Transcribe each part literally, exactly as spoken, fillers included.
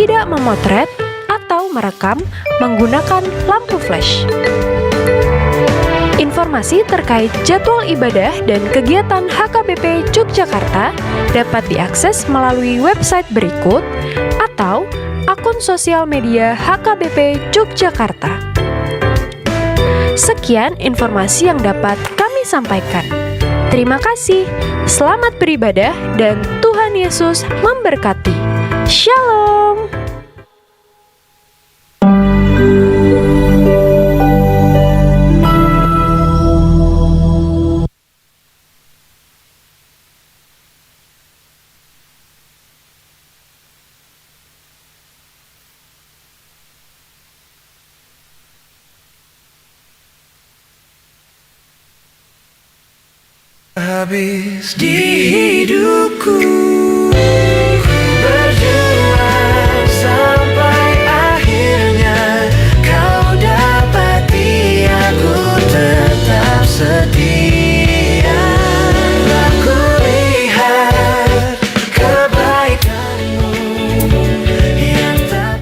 tidak memotret atau merekam menggunakan lampu flash. Informasi terkait jadwal ibadah dan kegiatan H K B P Yogyakarta dapat diakses melalui website berikut atau akun sosial media H K B P Yogyakarta. Sekian informasi yang dapat kami sampaikan. Terima kasih. Selamat beribadah dan Tuhan Yesus memberkati. Shalom. Habis di hidupku, berjuang sampai akhirnya, kau dapati aku tetap setia. Aku lihat kebaikanmu yang tak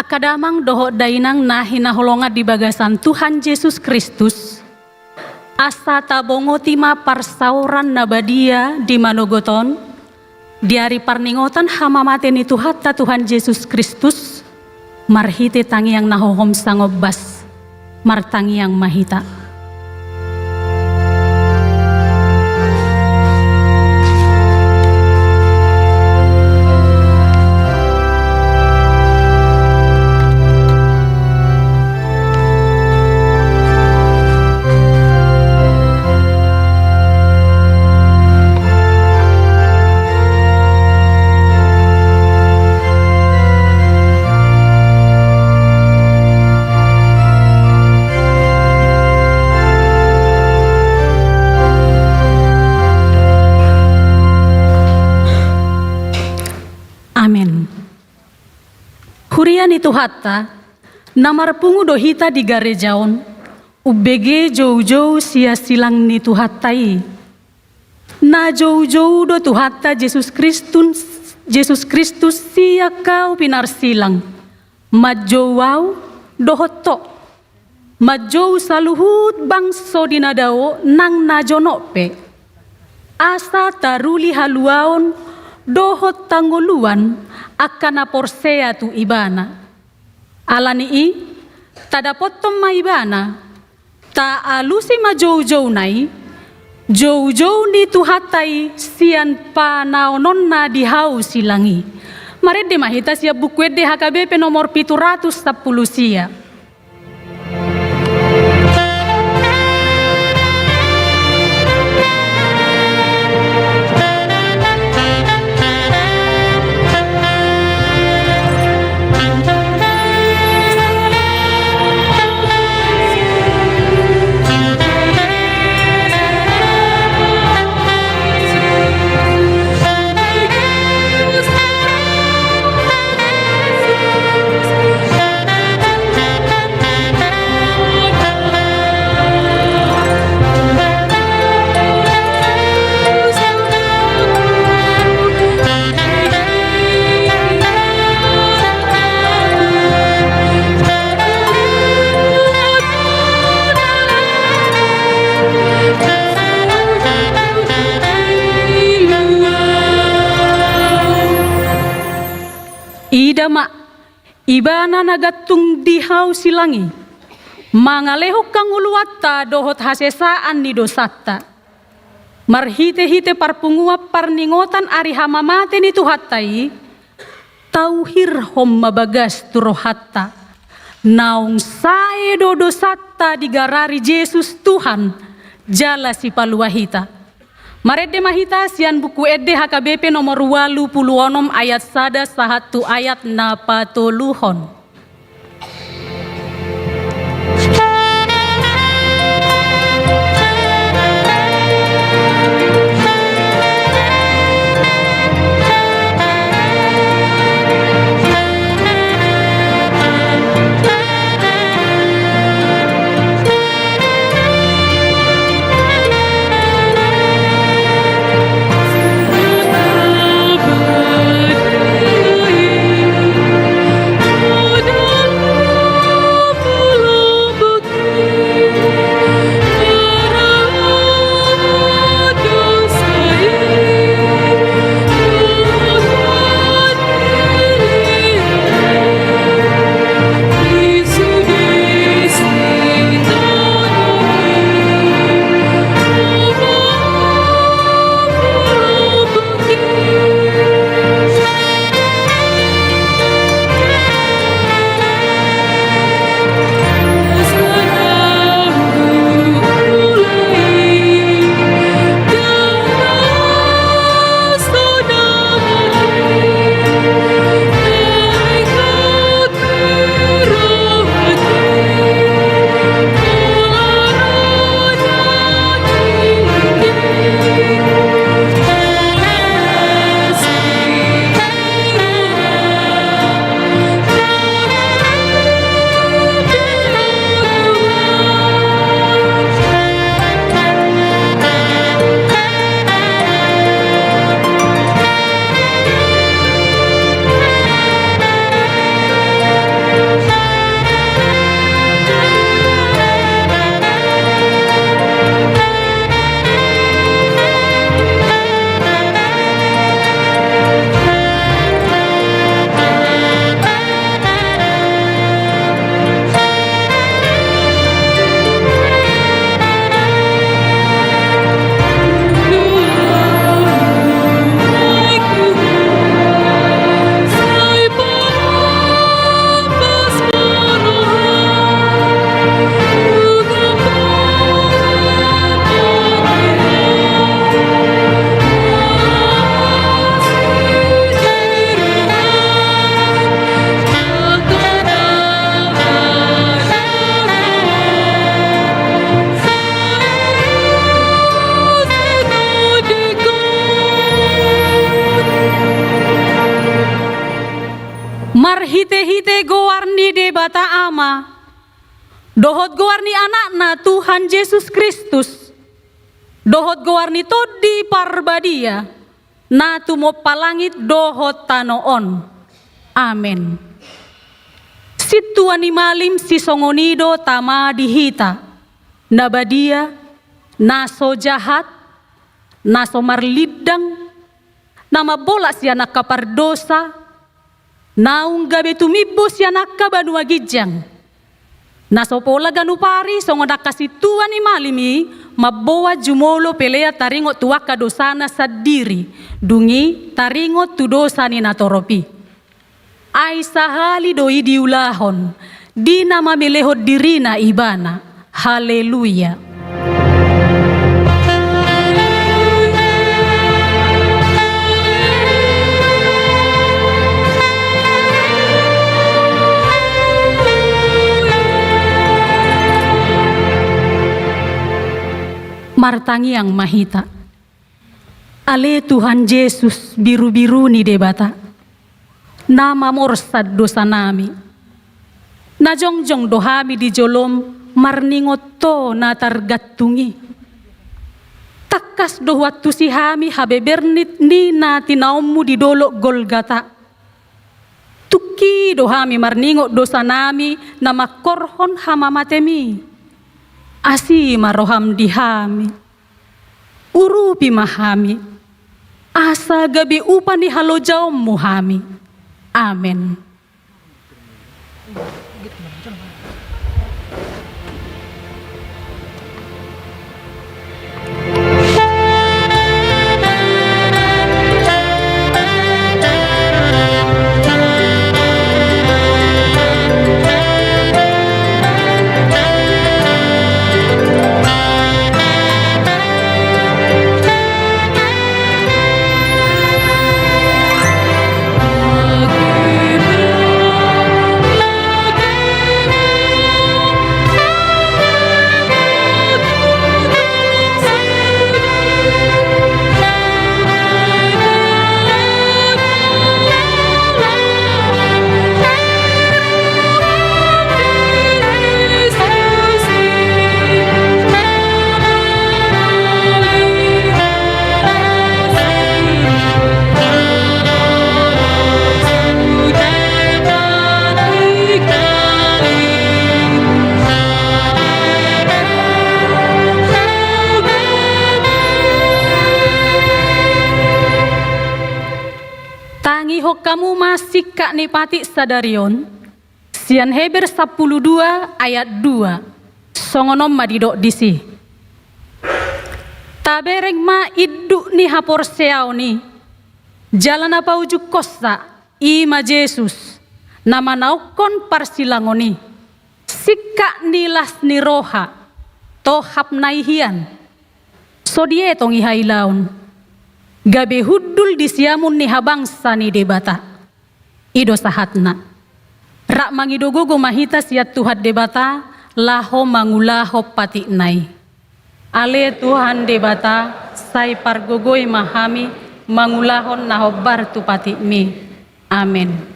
Angka damang dohot dainang na hinaholongan di bagasan Tuhan Jesus Kristus, asa tabongoti ma parsaoran na badia di manogot on, di ari parningotan hamamate ni Tuhanta Tuhan Jesus Kristus, marhite tangiang na hohom sangombas, martangiang ma hita. Amen. Huria ni Tuhanta, na marpungu do hita di gareja on, umbege joujou sian silang ni Tuhanta i. Na joujou do Tuhanta Jesus Kristus, Jesus Kristus sian hau pinarsilang, manjou ahu dohot ho. Manjou saluhut bangso di na dao nang na jonok pe. Asa taruli haluaon dohot hangoluan angka na porsea tu Ibana. Ala ni i, tadapothon ma Ibana, taalusi ma joujouna i, joujou ni Tuhanta i sian panaononna di hau silang i. Marende ma hita sian Buku Ende H K B P nomor pitu ratus sampulu sia. Ida ma, Ibana na gantung di hau silang i, mangalehon hangoluanta dohot hasesaan ni dosanta. Marhitehite parpunguan parningotan ari hamamate ni Tuhanta i, tauhirhon ma bagas tu rohanta, naung sae do dosanta digarari Jesus Tuhan jala Sipalua hita. Marende ma hita sian Buku Ende H K B P nomor ualu pulu onom ayat sada sahat tu ayat na patoluhon. Marhite-hite goar ni Debata Ama, dohot goar ni Anakna Tuhan Jesus Kristus, dohot goar ni Tondi Parbadia, na tumompa langit dohot tano on. Amen. Sintua ni malim sisongon i do tama di hita, na badia, na so jahat, na so marlindang, na mambolas sian angka pardosa, naung gabe tumimbo sian angka banua ginjang. Na so pola ganup ari songon angka sintua ni malim i mamboan jumolo pelean taringot tu angka dosana sandiri, dung i taringot tu dosa ni natorop i. Ai sahali do i diulahon, di na mamelehon dirina ibana. Haleluya. Martangiang ma hita. Ale Tuhan Jesus, birubiru ni Debata, na mamorsan dosanami. Na jongjong do hami di jolom marningot Ho na targantung i. Tangkas do huantusi hami habeberan ni na tinaonmu di dolok Golgata. Tungki do hami marningot dosanami na mangkorhon hamamatemi. Asi ma roham di hami. Urupi ma hami, asa gabe upa ni halojaonmu hami. Amen. Tangihon hamu ma singkat ni patik sadari on, sian Heber sampulu dua ayat dua. Songon on ma didok disi. Tabereng ma induk ni haporseaon i, jala na paujungkonsa, i ma Jesus, na manaonkon parsilangon i, singkat ni las ni roha, tohap na i hian. So dietong i hailaon, gabe hundul di siamun ni habangsa ni Debata. I do sahatna. Rap mangido gogo ma hita sian Tuhan Debata, laho mangulahon patikna i. Ale Tuhan Debata, sai pargogoi ma hami mangulahon na hombar tu patikmi. Amen.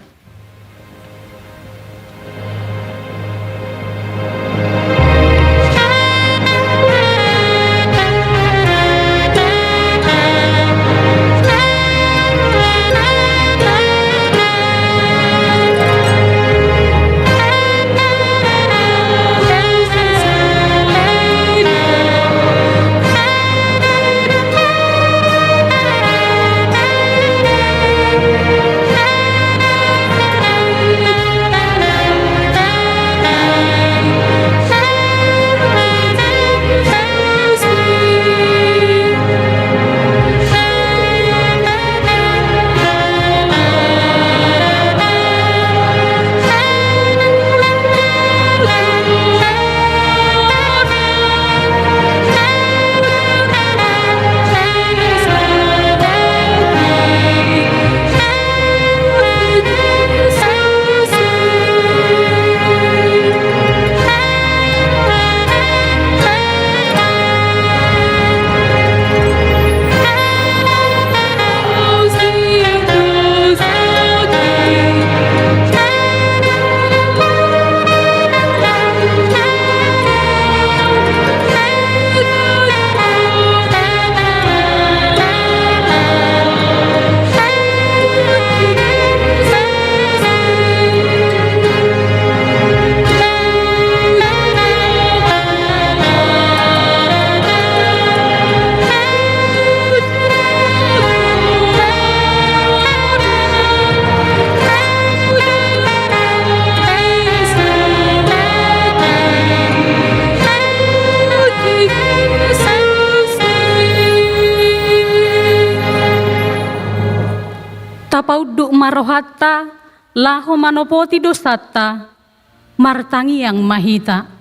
ma rohanta laho manopoti dosanta. Martangiang ma hita.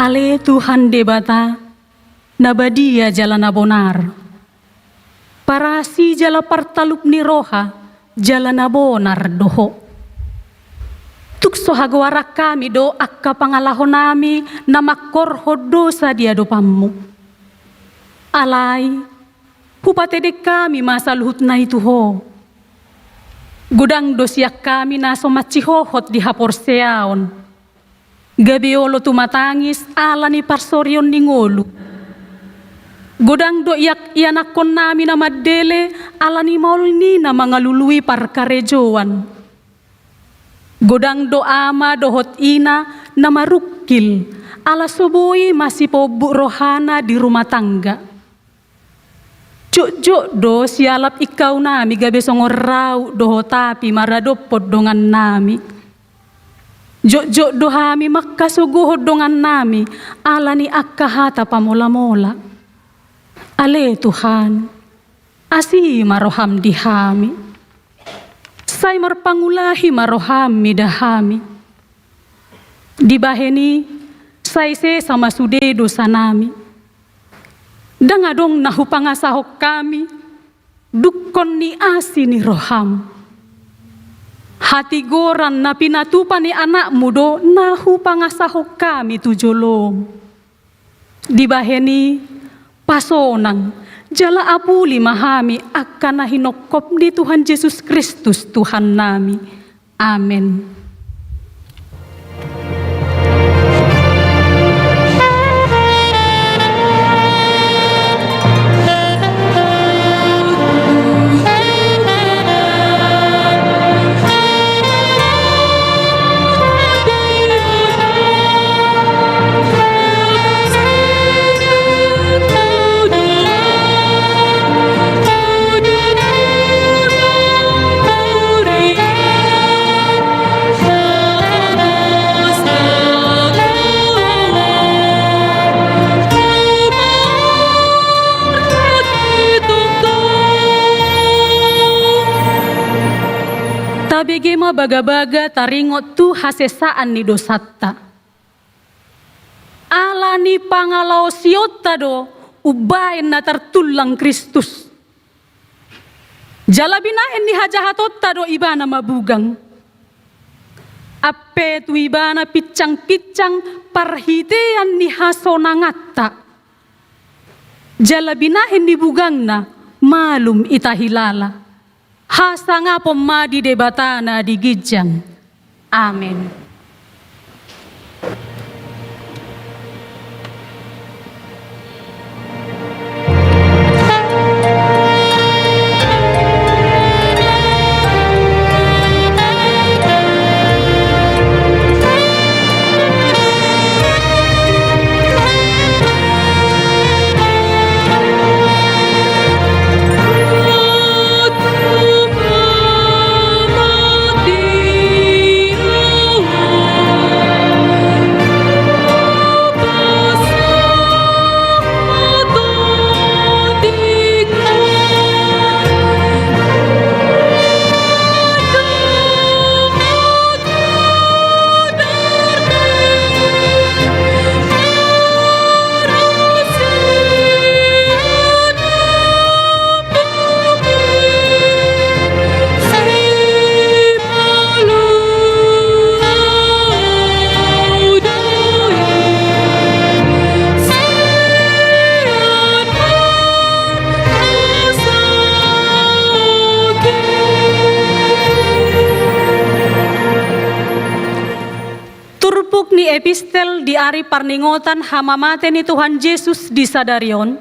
Ale Tuhan Debata, na badia jala na bonar, parasi jala partalup ni roha, jala na bonar do Ho. Tung so hagoaran hami do angka pangalahonami na mangkorhon dosa di adopanMu. Alai, hupatedeng hami ma saluhutna i tu Ho. Godang do sian hami na so mansihohot di haporseaon, gabe olo tumatangis ala ni parsorion ni ngolu. Godang do iak-, ianakkonnami na mandele ala ni maol ni na mangalului parkarejoan. Godang do ama dohot ina na marungkil ala so boi masipombuk rohana di rumah tangga. Jotjot do sialap ingkaunami gabe songon rau dohot api maradophon dongannami. Jotjot do hami mangkasogohon dongannami ala ni angka hata pamolamola. Ale Tuhan, asi ma roham di hami. Sai marpangulahi ma roham mida hami. Dibahen i, sai sesa ma sude dosanami. Ndang adong na hupangasahon hami dungkon ni asi ni roham. Hatigoran na pinatupa ni AnakMu do na hupangasahon hami tu jolom. Dibahen i, pasonang jala apuli ma hami angka na hinophop ni Tuhan Jesus Kristus Tuhannami. Amen. Tabege ma bagabaga taringot tu hasesaan ni dosanta. Ala ni pangalaosionta do umbahen na tartullang Kristus. Jala binahen ni hajahatonta do Ibana mabugang. Ampe tu Ibana pinsangpinsang parhitean ni hasonanganta. Jala binahen ni bugangna malum ita hilala. Hasangapon ma di Debata na di ginjang. Amen. Epistel di ari parningotan hamamate ni Tuhan Jesus di sadari on,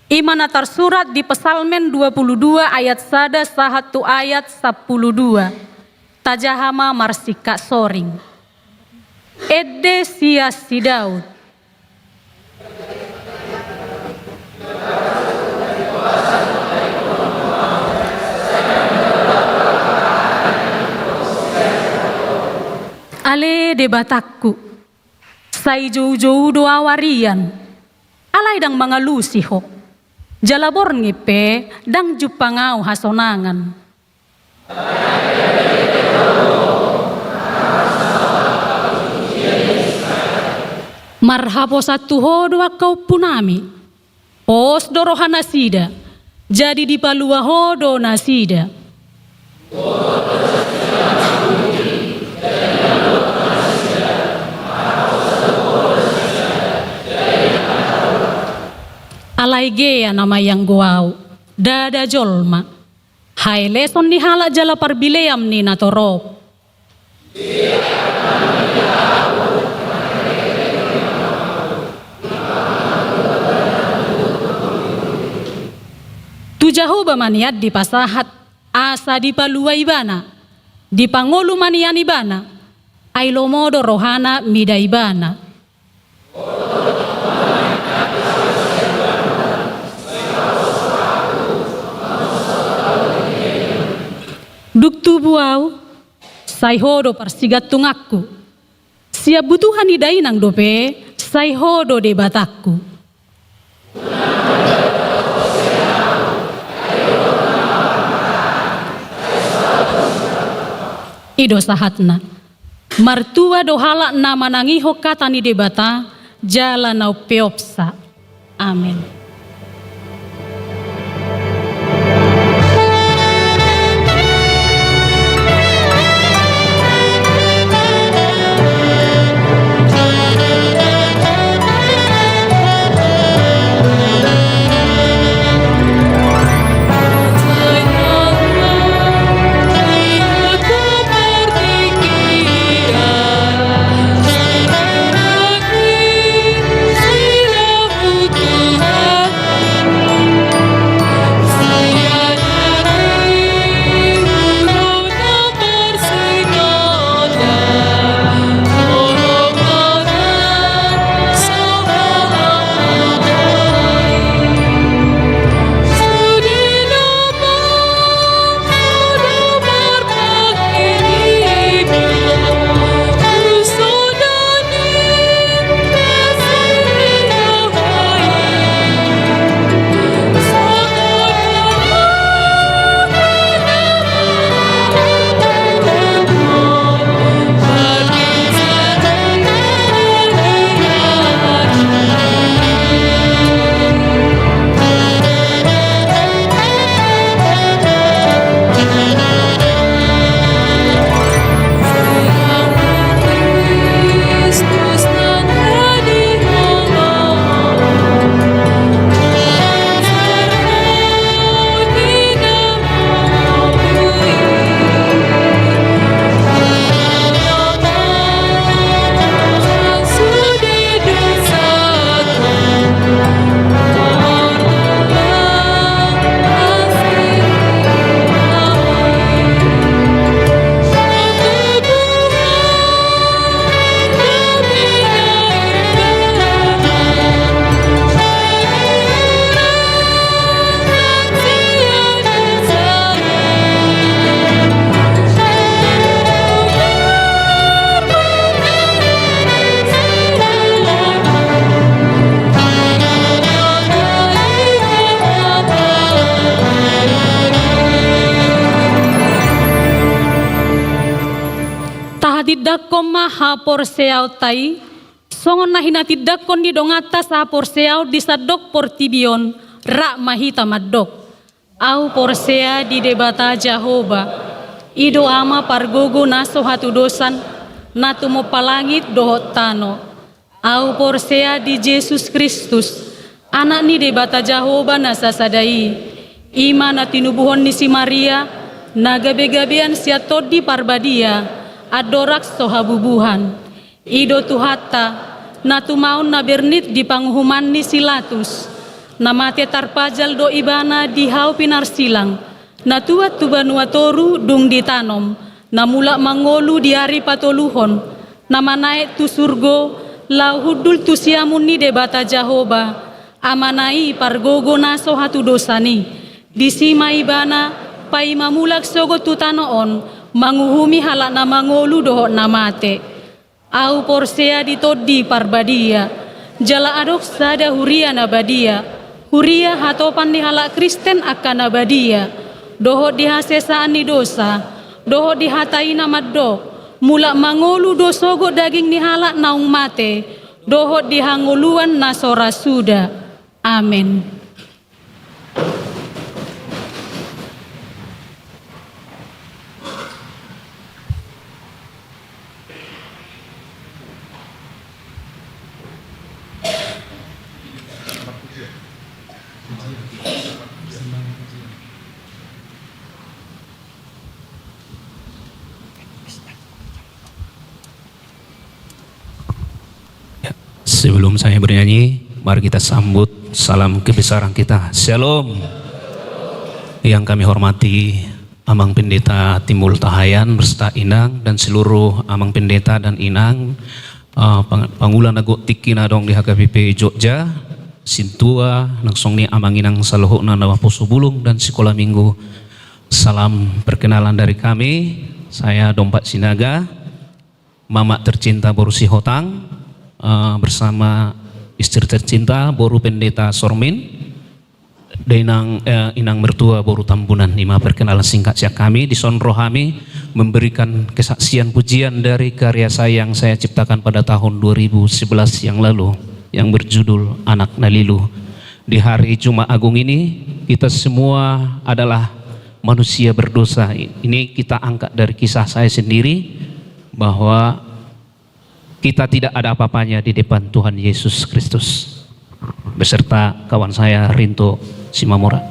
i ma na tarsurat di Psalmen dua puluh dua ayat sada sahat tu ayat sampulu dua. Tajaha ma marsingkat soring. Ende sian si Daud. Ale Debatangku, sai joujou do au arian, alai ndang mangalusi Ho. Jala borngin pe ndang jumpang au hasonangan. Marhaposan tu Ho do angka ompunami. Pos do rohanasida, jadi dipalua Ho do nasida. Alai gea nama ianggo au, ndada jolma. Haeleson ni halak jala parbilean ni natorop. Tu Jahowa ma nian dipasahat, asa dipalua ibana, dipangolu ma nian ibana, ai lomo do rohana mida ibana. Dung tubu au, sai Ho do parsigantunganku. Sian butuha ni dainang dope, sai Ho do Debatangku. I do sahatna. Martua do halak na manangihon hata ni Debata, jala na umpeopsa. Amen. Tahatindangkon ma haporseaonta i, songon na hinatindangkon ni donganta sahaporseaon di sandok portibi on, rap ma hita mandok. Au porsea di Debata Jahowa, i do Ama pargogo na so hatudosan, na tumompa langit dohot tano. Au porsea di Jesus Kristus, Anak ni Debata Jahowa na sasada i, i ma na tinubuhon ni si Maria, na gabegabean sian Tondi Parbadia, andorang so habubuhan. I do Tuhanta, na tumaon na bernit di panguhuman ni si Latus, na mate tarpajal do ibana di hau pinarsilang, na tuat tu banua toru dung ditanom, na mulak mangolu di ari patoluhon, na manaek tu surgo, laho hundul tu siamun ni Debata Jahowa, Amana i pargogo na so hatudosan i. Disi ma ibana, paima mulak sogot tu tano on, manguhumi halak na mangolu dohot na mate. Ahu porsea di Tondi Parbadia, jala adong sada huria na badia, huria hatopan ni halak Kristen angka na badia, dohot di hasesaan ni dosa, dohot di hata i na mandok, mulak mangolu do sogot daging ni halak naung mate, dohot di hangoluan na so ra suda. Amen. Ya, sebelum saya bernyanyi, mari kita sambut salam kebesaran kita. Shalom. Yang kami hormati Amang Pendeta Timbul Tahayan beserta Inang dan seluruh Amang Pendeta dan Inang, eh, pang-, pangula na gok tingki na adong di H K B P Jogja, sintua, nang songon i amang inang saluhutna na maposo bulung dan sikola minggu. Salam perkenalan dari kami, saya Dompak Sinaga, mamak tercinta boru Sihotang, eh, bersama istri tercinta boru Pendeta Sormin, dan inang, eh, inang mertua boru Tambunan. I ma perkenalan singkat sian hami, dison ro hami memberikan kesaksian pujian dari karya saya yang saya ciptakan pada tahun dua ribu sebelas yang lalu, yang berjudul Anak na Lilu. Di hari Jumat Agung ini, kita semua adalah manusia berdosa. Ini kita angkat dari kisah saya sendiri, bahwa kita tidak ada apa-apanya di depan Tuhan Yesus Kristus. Beserta kawan saya, Rinto Simamora.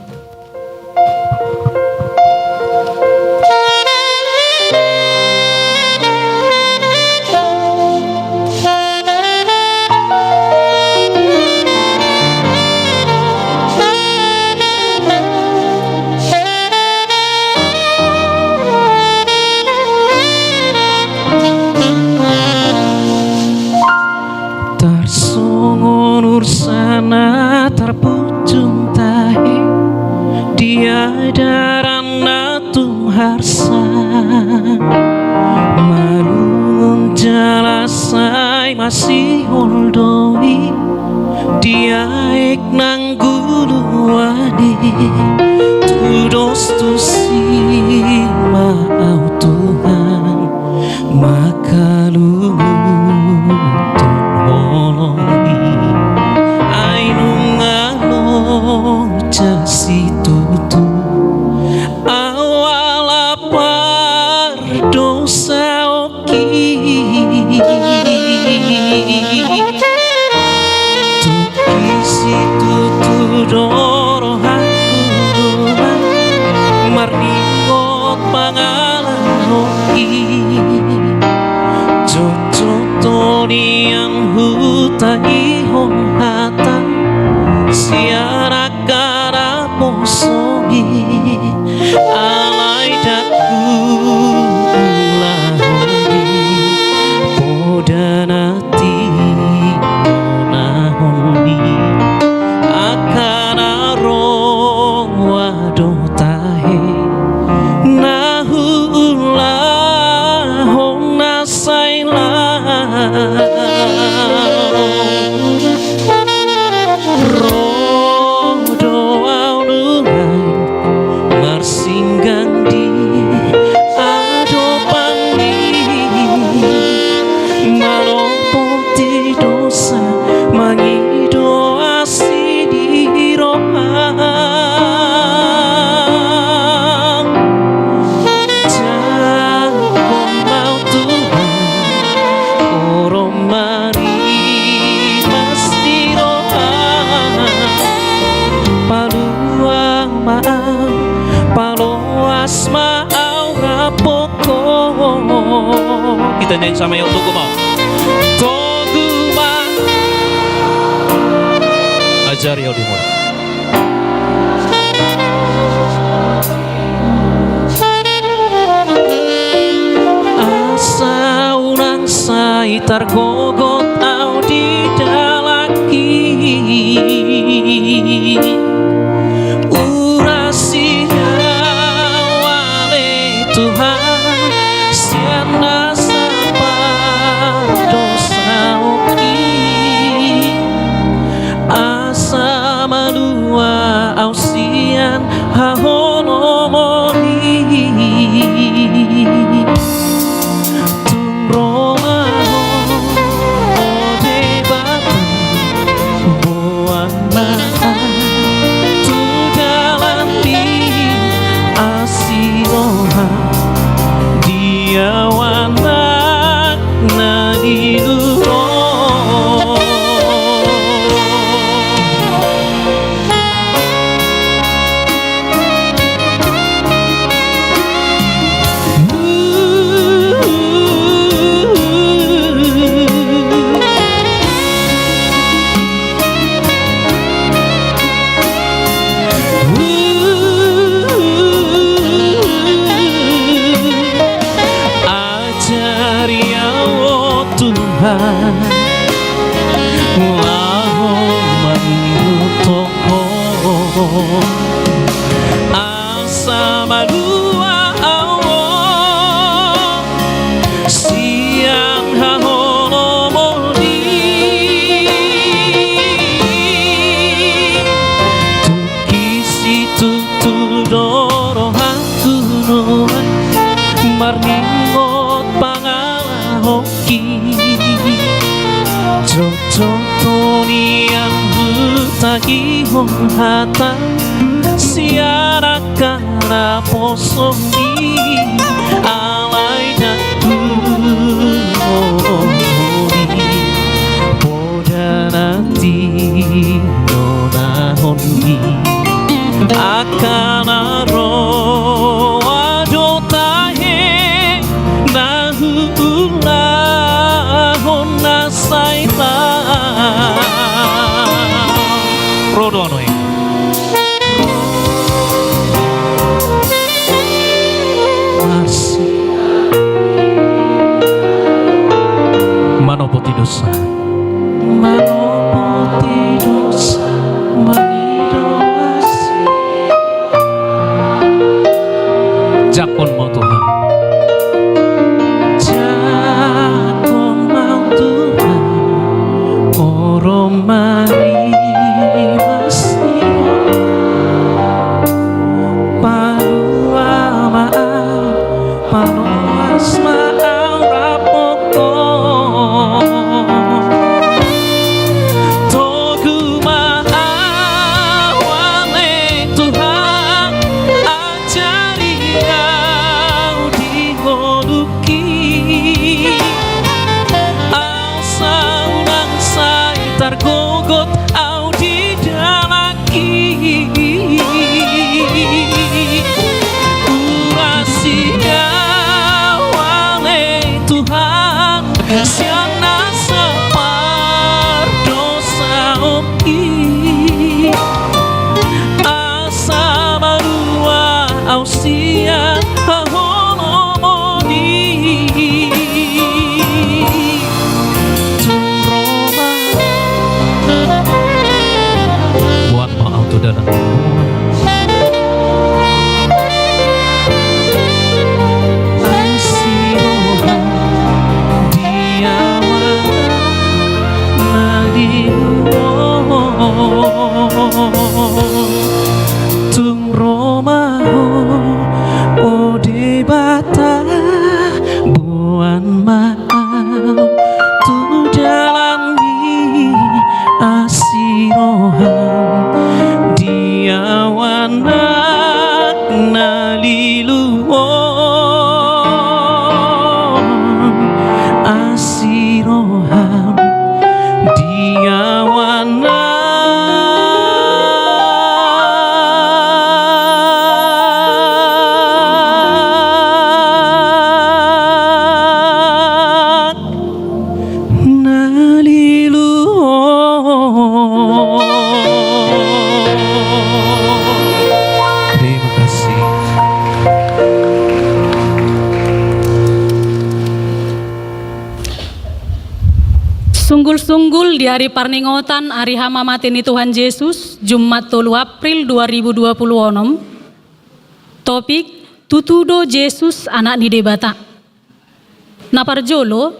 Tarsongon ursa na tarpunjung tahe, dia daran na tung harsa. Malungun jala sai masihol do i, di aek nang guluan i. Tudos tusi ma au Tuhan, mangkalungunhon holong i. Ai nunga loja situtu, au ala pardosa oki. Tuki situtu do rohangku, marningot pangalaho i. Jotjot do nian hutangihon hata sian angka na poso i. Alai ndang huulahon i, poda na tinonahon i. Angka na roa do tahe, na huulahon na sai laho. Ro do au nuaeng marsinggang di adopanmi, malopoti dosa, mangido asi di roham. Jangkon ma au Tuhan, orom ma rimas di roham. Palua ma au, paloas ma au rapotko. Kita nyanyi sama ya, untuk mau. Jari au di mula. Asa unang sai targogot au di dalanki. Urasi au ale Tuhan, sian nasa pardosaonki. Asa malua au sian haholomon i. Tung ro ma Ho, o Debata, boan ma au tu dalanmi, asi roham di ahu anak na lilu on. Ajari au, o Tuhan, laho mangihuthon Ho, asa malua au sian haholomon i. Tungki situtu do rohangku nuaeng marningot pangalaho i. Jotjot on nian hutangihon hata sian angka naposom i, alai ndang tumori poda na tinonahon i. Angka na roa do tahe na huulahon na sai laho. Ro do ahu nuaeng. Asi. Manopoti dosa. Manopoti dosa, mangido asi. Jangkon ma au Tuhan. Jangkon ma au Tuhan, o Roma ni masi. Palua ma au, panoas ma au rap dohot Ho. Togu ma au ale Tuhan, ajari au di ngolungki. Asa unang sai targogot au di dalan Urasi au ale Tuhan, sian nasa pardosaonki. Asa malua au sian haholomon i. Tung ro ma, boan ma au tu dalan. Asi roham di ahu anak na lilu on. Tung ro ma Ho, o Debata, boan ma au tu dalanmi. Asi roham di ahu anak na lilu on. Asi roham di ahu anak Sunggul di ari parningotan ari hamamate ni Tuhan Jesus, Jumat tolu April dua ribu dua puluh onom. Topik: Tutu do Jesus Anak ni Debata. Na parjolo,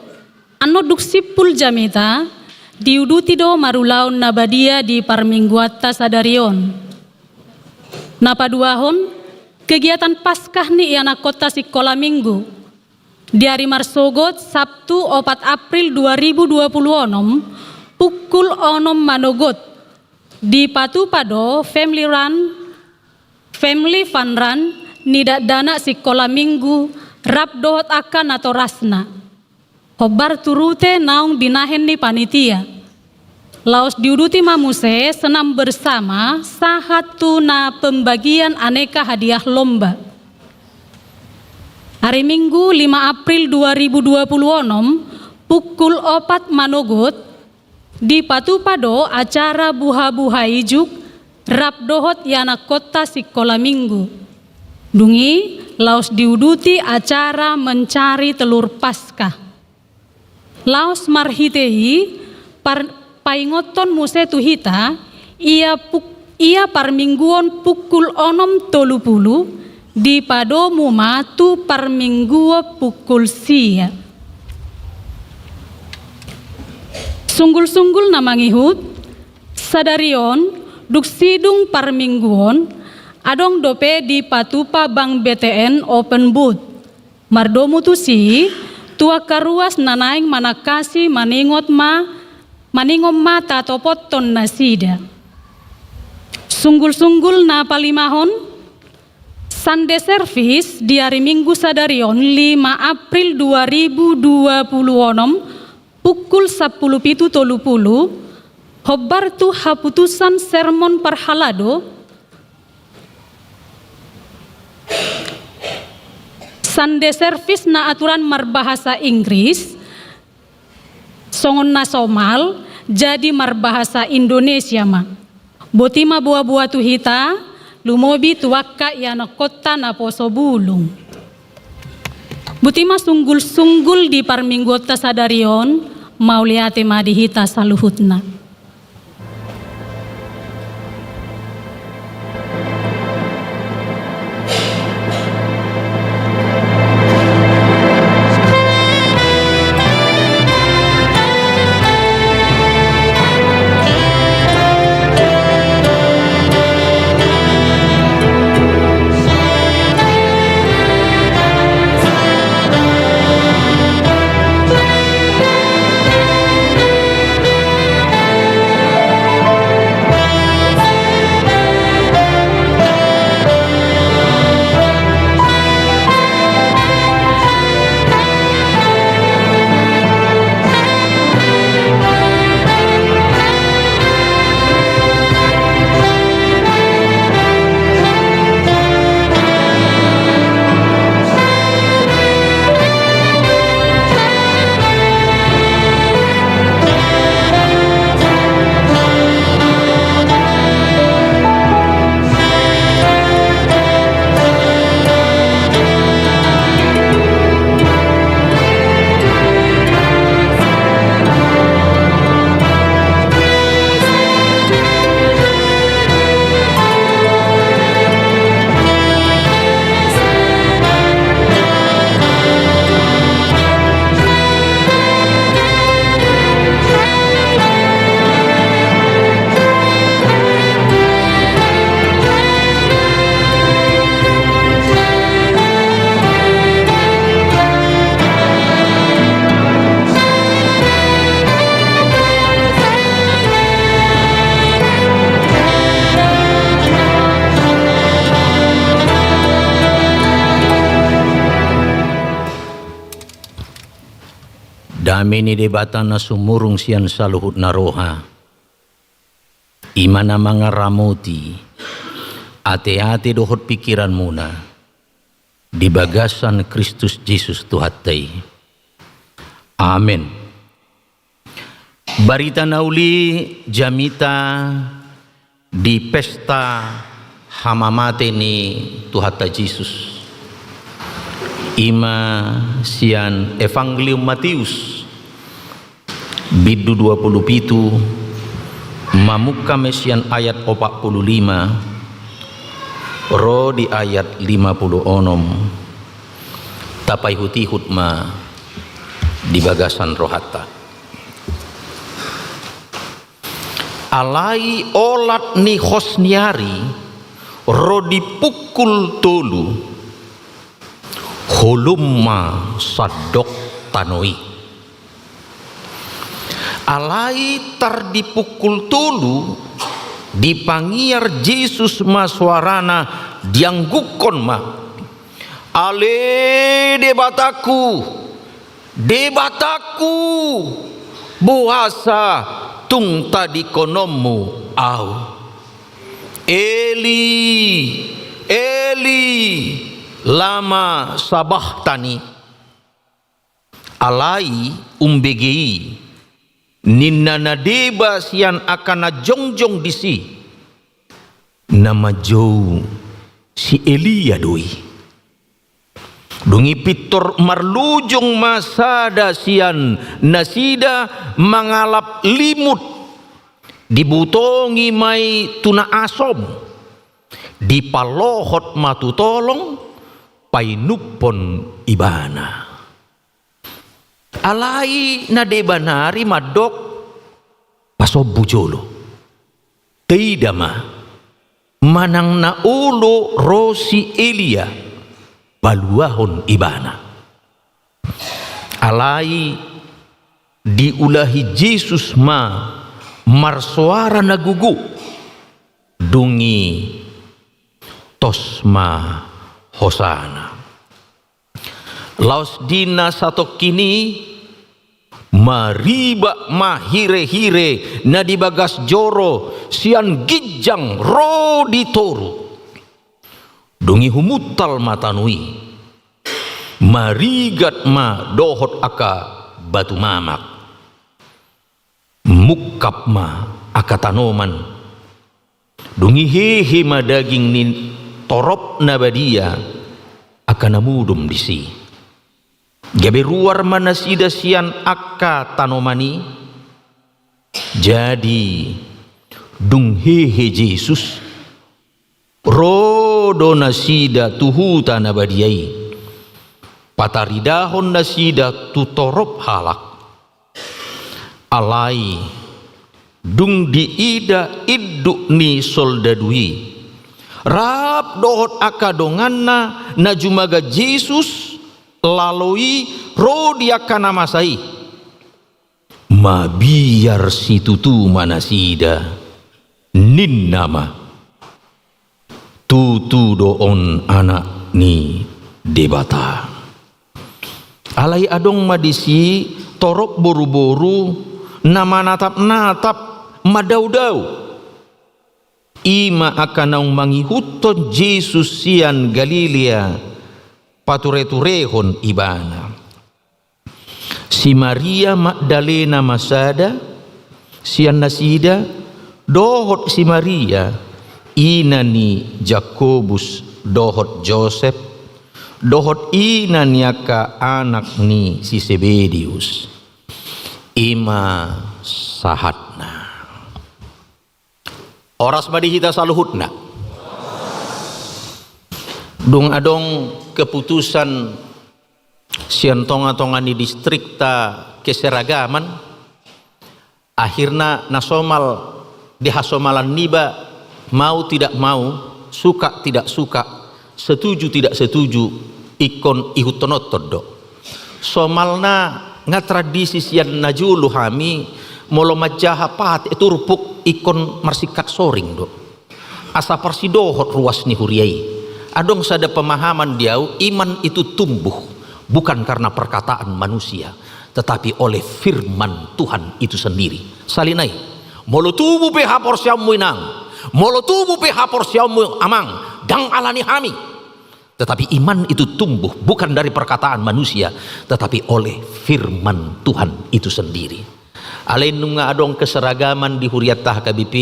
annon dung simpul jamita, diuduti do marulaon na badia di parmingguanta sadari on. Na paduahon, kegiatan Paskah ni ianakkonta sikola Minggu. Di ari marsogot, Sabtu opat April dua ribu dua puluh onom, pukul onom manogot, dipatupa do family run, family fun run ni dakdanak sikola Minggu rap dohot angka natorasna. Hombar tu rute naung binahen ni panitia. Laos diuduti ma muse senam bersama sahat tu na pembagian aneka hadiah lomba. Ari Minggu lima April dua ribu dua puluh onom, pukul opat manogot, dipatupa do acara buha-buha ijuk rap dohot ianakkonta sikola Minggu. Dung i laos diuduti acara mencari telur Paskah. Laos marhite i par-, paingothon muse tu hita, ia puk-, ia parmingguon pukul onom tolu pulu, dipadomu ma tu parmingguon pukul sia. Sunggul-sunggul na mangihut, sadari on, dung sidung parmingguon, adong dope dipatupa Bank B T N open booth. Mardomu tusi, tu angka ruas na naeng manangkasi maningot ma, maningon ma tatopothon nasida. Sunggul-sunggul na palimahon, Sunday service di ari Minggu sadari on, lima April dua ribu dua puluh onom, pukul sampulu pitu tolu pulu, hombar tu haputusan sermon parhalado, Sunday service na aturan marbahasa Inggris, songon na somal, jadi marbahasa Indonesia ma. Boti ma boa-boa tu hita, lumobi tu angka ianakkonta naposo bulung. Boti ma sunggul-sunggul di parmingguonta sadari on, mauliate ma di hita saluhutna. Dame ni Debata na sumurung sian saluhut na roha, i ma na mangaramoti ateate dohot pingkiranmuna di bagasan Kristus Jesus Tuhanta i. Amen. Barita na uli jamita di pesta hamamate ni Tuhanta Jesus, i ma sian Evangelium Mateus, Bindu dua pulu pitu, mamungka ma sian ayat opat pulu lima ro di ayat lima pulu onom. Tapaihut-ihut ma di bagasan rohanta. Alai olat ni hos ni ari ro di pukul tolu, holom ma sandok tano i. Alai tar di pukul tolu, dipangiar Jesus ma soarana, dianggukkon ma: Ale Debatangku, Debatangku, boasa tung tadingkononmu ahu? Eli, Eli, lama sabakhtani? Alai umbege i, ninna na deba sian angka na jongjong disi: Na manjou si Elia do i. Dung i pintor marlujung ma sada sian nasida mangalap limut, dibutongi ma i tu na asom, dipalohot ma tu tolong, painumhon ibana. Alai na deba nari mandok: Pasombu jolo, taida ma manang na olo ro si Elia paluahon ibana. Alai diulahi Jesus ma marsoara na gogo, dung i tos ma hosana. Laos di na satongkin i, maribak ma hire-hire na di bagas joro sian ginjang ro di toru. Dung i humuntal ma tano i, marigat ma dohot angka batu mamak. Mungkap ma angka tanoman. Dung i hehe ma daging ni torop na badia angka na modom disi. Gabe ruar ma nasida sian angka tanoman i. Jadi, dung hehe Jesus, ro do nasida tu huta na badia i. Pataridahon nasida tu torop halak. Alai dung diida induk ni soldadu i, rap dohot angka donganna na jumaga Jesus, lalo i ro di angka na masa i, mabiar situtu ma nasida, ninna ma: Tutu do on Anak ni Debata. Alai adong ma disi torop boru-boru na manatap-natap, mandao-dao. I ma angka naung mangihuthon Jesus sian Galilea, pature-turehon ibana. Si Maria Magdalena ma sada sian nasida, dohot si Maria, ina ni Jakobus dohot Josep, dohot ina ni angka anak ni si Sebedeus. I ma sahatna. Horas ma di hita saluhutna. Dung adong keputusan sian tonga-tonga ni distrikta keseragaman, akhirna na somal di hasomalan niba, mau tidak mau, suka tidak suka, setuju tidak setuju, ingkon ihuthononhon do. Somalna nga tradisi sian na jolo hami, molo manjaha pate turpuk ingkon marsingkat soring do. Asa parsidohot ruas ni huria i. Adong sada pemahaman di ahu, iman itu tumbuh bukan karena perkataan manusia, tetapi oleh firman Tuhan itu sendiri. Sahali nai, molo tubu pe haporseaonmu inang, molo tubu pe haporseaonmu amang, ndang ala ni hami. Tetapi iman itu tumbuh bukan dari perkataan manusia, tetapi oleh firman Tuhan itu sendiri. Alai nunga adong keseragaman di hurianta H K B P,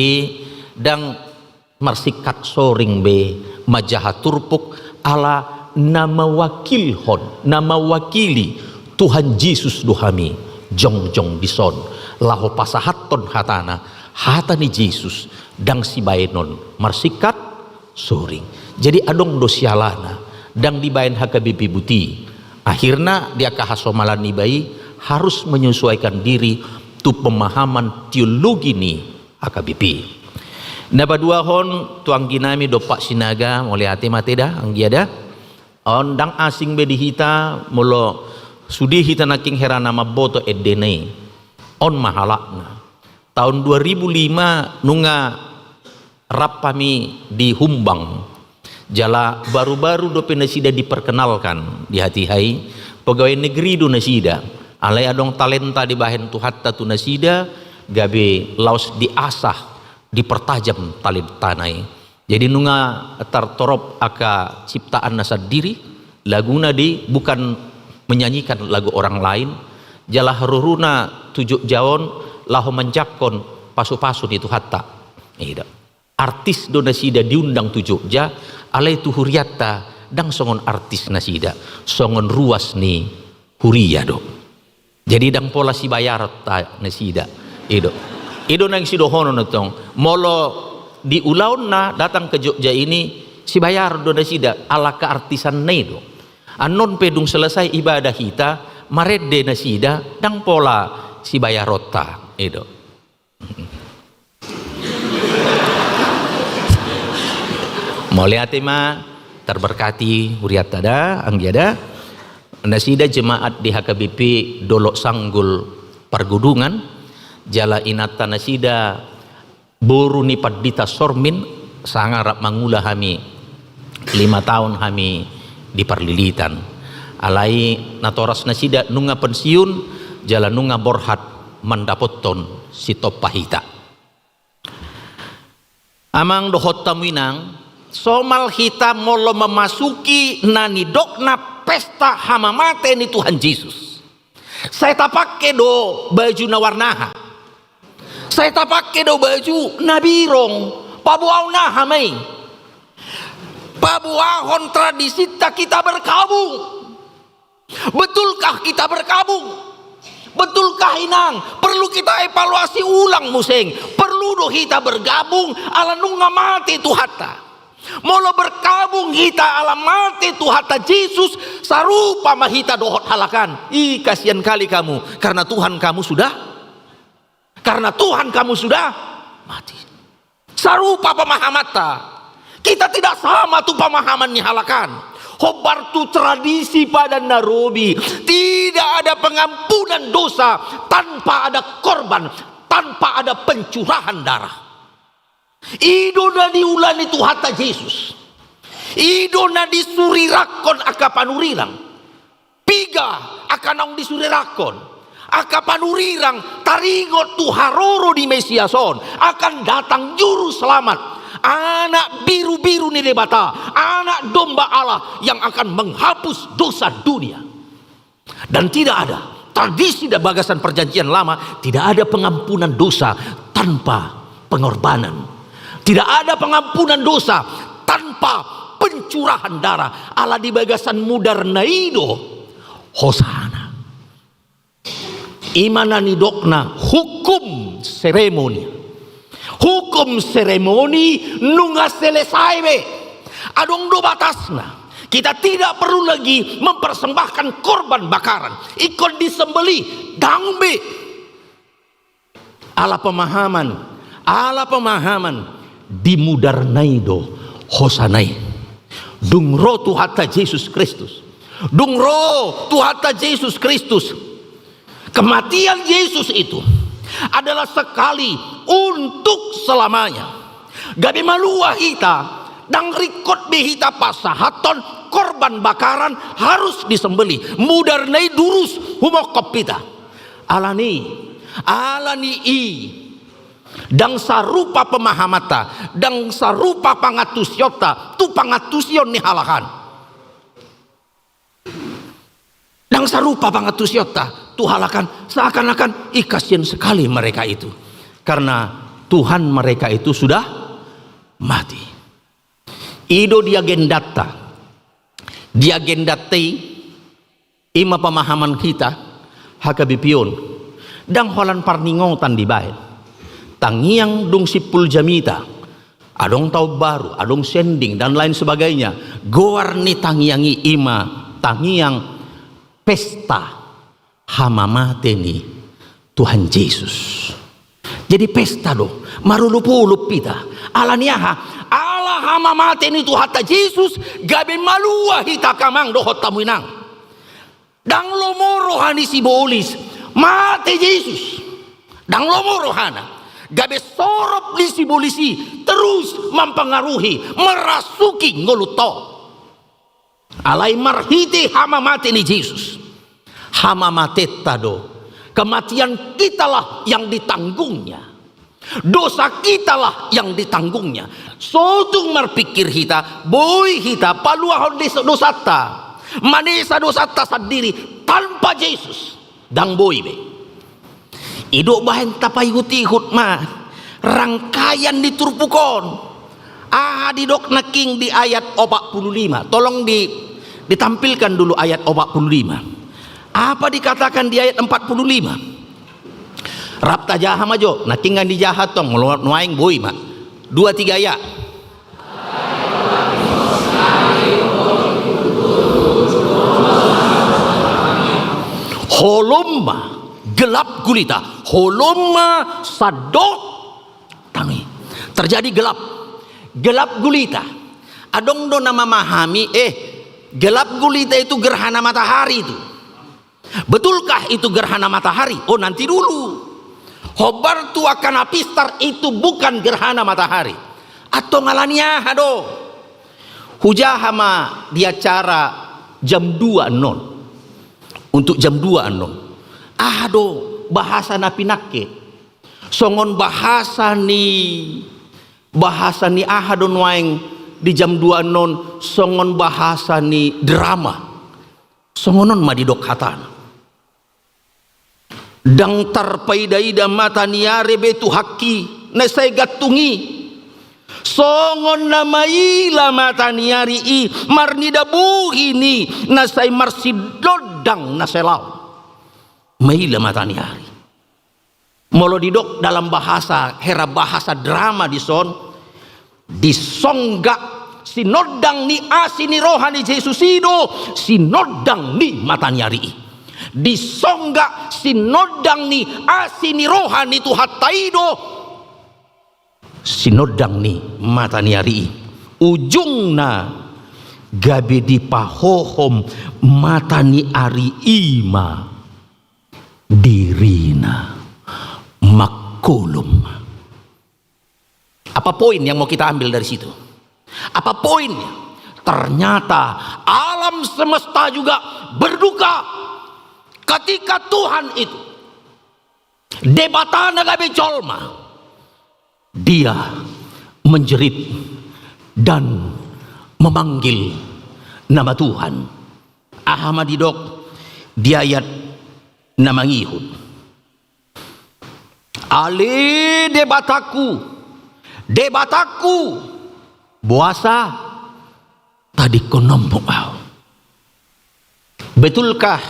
ndang marsingkat soring be manjaha turpuk, ala na mewakilhon, na mewakili Tuhan Jesus do hami jongjong dison. laho pasahathon hatana, hata ni Jesus, ndang sibaenon marsingkat soring. Jadi adong do sialana, ndang dibaen H K B P buti. Akhirna di angka hasomalan iba i harus menyesuaikan diri tu pemahaman teologi ni H K B P. Na paduahon tu anggi nami dompak Sinaga, mauliate ma te da, anggia da. On ndang asing be di hita, molo sude hita nangkin hera na mamboto endena i. On ma halakna. Taon dua ribu lima nunga rap hami di Humbang. Jala baru-baru dope nasida diperkenalkan di hatiha i, pegawai negeri do nasida. Alai adong talenta dibahen Tuhanta tu nasida, gabe laos diasah, dipertajam talentana i. Jadi nunga tartorop angka ciptaanna sandiri, laguna di, bukan menyanyikan lagu orang lain, jala haroruna tu Jogja on laho manjangkon pasu-pasu ni Tuhanta. I do. Artis do nasida diundang tu Jogja, alai tu hurianta ndang songon artis nasida, songon ruas ni huria do. Jadi ndang pola sibayaronta nasida. I do. I do naeng sidohonon tong. Molo di ulaonna datang ke Jogja ini, sibayaron do nasida, ala keartisanna i do. Annon pe dung selesai ibadah hita, marende nasida, ndang pola sibayaronta. I do. Mauliate ma, terberkati hurianta da, anggia da. Nasida jemaat di H K B P Dolok Sanggul Pargudungan, jala inanta nasida boru ni Pandita Sormin, sanga rap mangula hami, lima taon hami di Parlilitan. Alai natoras nasida nunga pensiun, jala nunga borhat mandapothon sitompa hita. Amang dohot hamu inang, somal hita molo memasuki na nidokna pesta hamamate ni Tuhan Jesus. Sai tapangke do baju na warna aha? Sai tapangke do baju na birong, paboaon aha ma i? Paboahon tradisinta kita berkabung. Betulkah kita berkabung? Betulkah inang? Perlu kita evaluasi ulang muse. Perlu do hita bergabung ala nunga mate Tuhanta. Molo berkabung hita ala mate Tuhanta Jesus, sarupa ma hita dohot halakan. Ih, kasihan kali kamu, karena Tuhan kamu sudah, karena Tuhan kamu sudah mati. Sarupa pemahamanta. Kita tidak sama tu pemahaman ni halakan. Hombar tu tradisi Padan na Robi, tidak ada pengampunan dosa tanpa ada korban, tanpa ada pencurahan darah. I do na niula ni Tuhanta Jesus. I do na disurirangkon angka panurirang. Piga angka naung disurirangkon? Angka panurirang taringot tu haroro ni Mesias on, akan datang Juru Selamat, Anak Birubiru ni Debata, Anak Domba Allah yang akan menghapus dosa dunia. Dan tidak ada tradisi dan bagasan Perjanjian Lama, tidak ada pengampunan dosa tanpa pengorbanan. Tidak ada pengampunan dosa tanpa pencurahan darah. Ala di bagasan mudarna i do, Hosana. I ma na nidokna hukum seremoni. Hukum seremoni nunga selesai be. Adong do batasna. Kita tidak perlu lagi mempersembahkan korban bakaran. Ingkon disembelih, dang be. Ala pemahaman, ala pemahaman di mudarna i do Hosana i. Dung ro Tuhanta Jesus Kristus. Dung ro Tuhanta Jesus Kristus. Kematian Yesus itu adalah sekali untuk selamanya. Gabe malua hita, dang ringkot be hita pasahathon korban bakaran harus disembelih. Mudarna i durus humongkop hita. Alani, alani i, dang sarupa pemahamanta, dang sarupa pangantusionta tu pangantusion ni halakan. Dang sarupa pangantusionta tu halakan, seakan-akan, ih, kasihan sekali mereka itu. Karena Tuhan mereka itu sudah mati. I do di agendanta. Di agendanta i, i ma pemahaman hita, H K B P on. Ndang holan parningotan dibaen. Tangiang dung simpul jamita. Adong taon baru, adong sending, dan lain sebagainya. Goar ni tangiang i ima tangiang pesta hamamate ni Tuhan Jesus. Jadi pesta do, marolopolop hita. Ala ni aha? Ala hamamate ni Tuhanta Jesus, gabe malua hita angka amang dohot hamu inang. Ndang lomo roha ni sibolis, mate Jesus. Ndang lomo rohana, gabe sorop ni sibolis i terus mampangaruhi, merasuki ngolunta on. Alai marhite hamamate ni Jesus. Hamamatenta do. Kematian kitalah yang ditanggungnya. Dosa kitalah yang ditanggungnya. So tung marpingkir hita, boi hita paluahon des-, dosanta. Manesa dosanta sandiri tanpa Jesus. Ndang boi be. Idok bahen tapaihut-ihut ma rangkaian ni turpuk on. Aha didok nangkin di ayat opat puluh lima? Tolong di, ditampilkan dulu ayat opat puluh lima. Apa dikatakan di ayat empat puluh lima? Rap tajaha ma jo, nangkin nga dijaha tong, molo nuaeng boi ma. Dua, tiga, ya. Holom ma gelap gulita, holom ma sandok tangi. Terjadi gelap. Gelap gulita. Adong do na mamahami, eh, gelap gulita itu gerhana matahari itu. Betulkah itu gerhana matahari? Oh, nanti dulu. Hombar tu angka na pistar, itu bukan gerhana matahari. Antong ala ni aha do? Hujaha ma di acara jam dua annon. Untuk jam dua annon. Aha do bahasa na pinangke? Songon bahasa ni, bahasa ni aha do nuaeng di jam dua annon, songon bahasa ni drama. Songon on ma didok hatana. Ndang tarpaida-ida mata ni ari be Tuhanki na sai gantung i. Songon na maila mata ni ari i marnida bohi ni na sai marsinondang na sai laon. Maila mata ni ari. Molo didok dalam bahasa, hera bahasa drama dison, disonggak sinondang ni asi ni roha ni Jesus i do sinondang ni mata ni ari i. Disonggak sinondang ni asi ni roha ni Tuhanta i do sinondang ni mata ni ari i. Ujungna gabe dipahohom mata ni ari i ma dirina mangkolom. Apa poin yang mau kita ambil dari situ? Apa poinnya? Ternyata alam semesta juga berduka ketika Tuhan itu, Debata na gabe jolma, dia menjerit dan memanggil nama Tuhan. Aha ma didok di ayat na mangihut? Ale Debatangku, Debatangku, boasa tadingkononmu ahu? Betulkah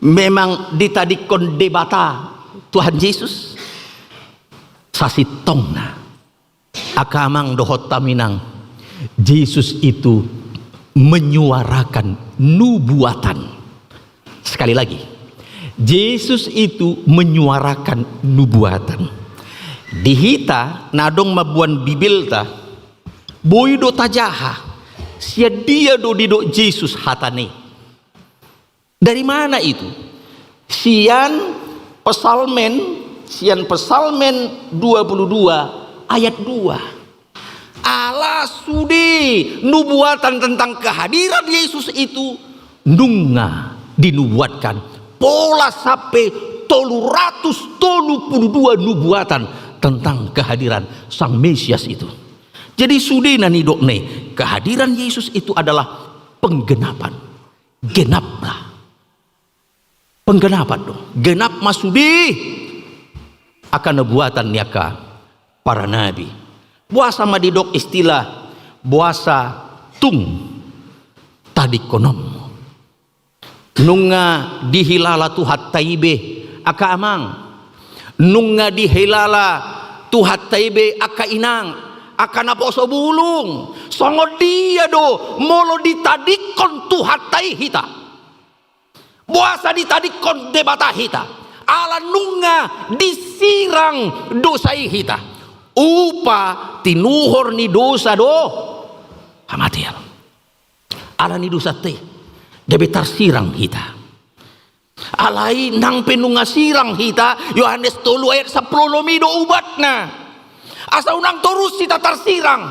memang ditadingkon Debata Tuhan Jesus? Sasintongna, angka amang dohot hamu inang, Jesus itu menyuarakan nubuatan. Sekali lagi, Jesus itu menyuarakan nubuatan. Di hita na adong mamboan Bibelta, boi do tajaha sian dia do didok Jesus hatana i. Dari mana itu? Sian Psalmen, sian Psalmen dua puluh dua ayat dua. Ala sude nubuatan tentang kehadiran Yesus itu nunga dinubuatkan. Pola sampe tolu ratus tolu puluh dua nubuatan tentang kehadiran Sang Mesias itu. Jadi sude na nidokna i, kehadiran Yesus itu adalah penggenapan. Genap ma. Penggenapan do. Genap ma sude angka nubuatan ni angka para nabi. Boasa ma didok istilah, boasa tung tadingkononmu? Nunga dihilala Tuhanta i be Angka amang, nunga dihilala Tuhanta i be angka inang, angka naposo bulung. Songon dia do molo ditadingkon Tuhanta i hita? Boasa ditadingkon Debata hita? Ala nunga disirang dosa i hita. Upa tinuhor ni dosa do hamatean. Ala ni dosanta i gabe tarsirang hita. Alai nang pe nunga sirang hita, Yohanes tolu ayat sampulu onom i do ubatna. Asa unang torus hita tarsirang.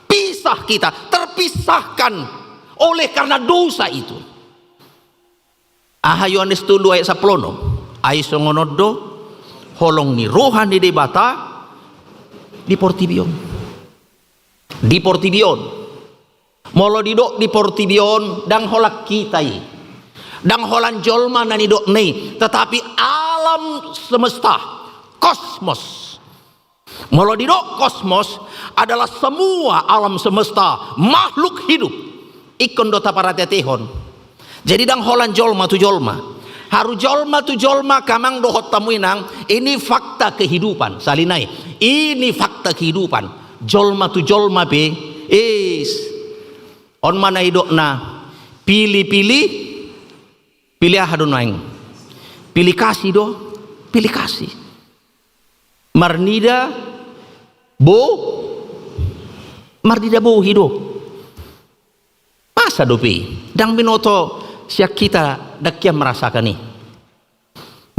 Pisah kita, terpisahkan oleh karena dosa itu. Aha Yohanes tolu ayat sampulu onom? Ai songon on do holong ni roha ni Debata di portibi on. Di portibi on. Molo didok di portibi on, ndang holan hita i. Ndang holan jolma na nidokna i, tetapi alam semesta, kosmos. Molo didok kosmos adalah semua alam semesta, makhluk hidup. Ingkon do taparatiatehon. Jadi ndang holan jolma tu jolma. Haru jolma tu jolma, angka amang dohot hamu inang, ini fakta kehidupan. Sahali nai, ini fakta kehidupan. Jolma tu jolma pe, is. On ma na nidokna, pilih-pilih, pilih aha do nuaeng? Pilih kasih do, pilih kasih. Marnida bo, marnida bohi do. Masa dope i, ndang binoto sian hita ndang hian merasakan i.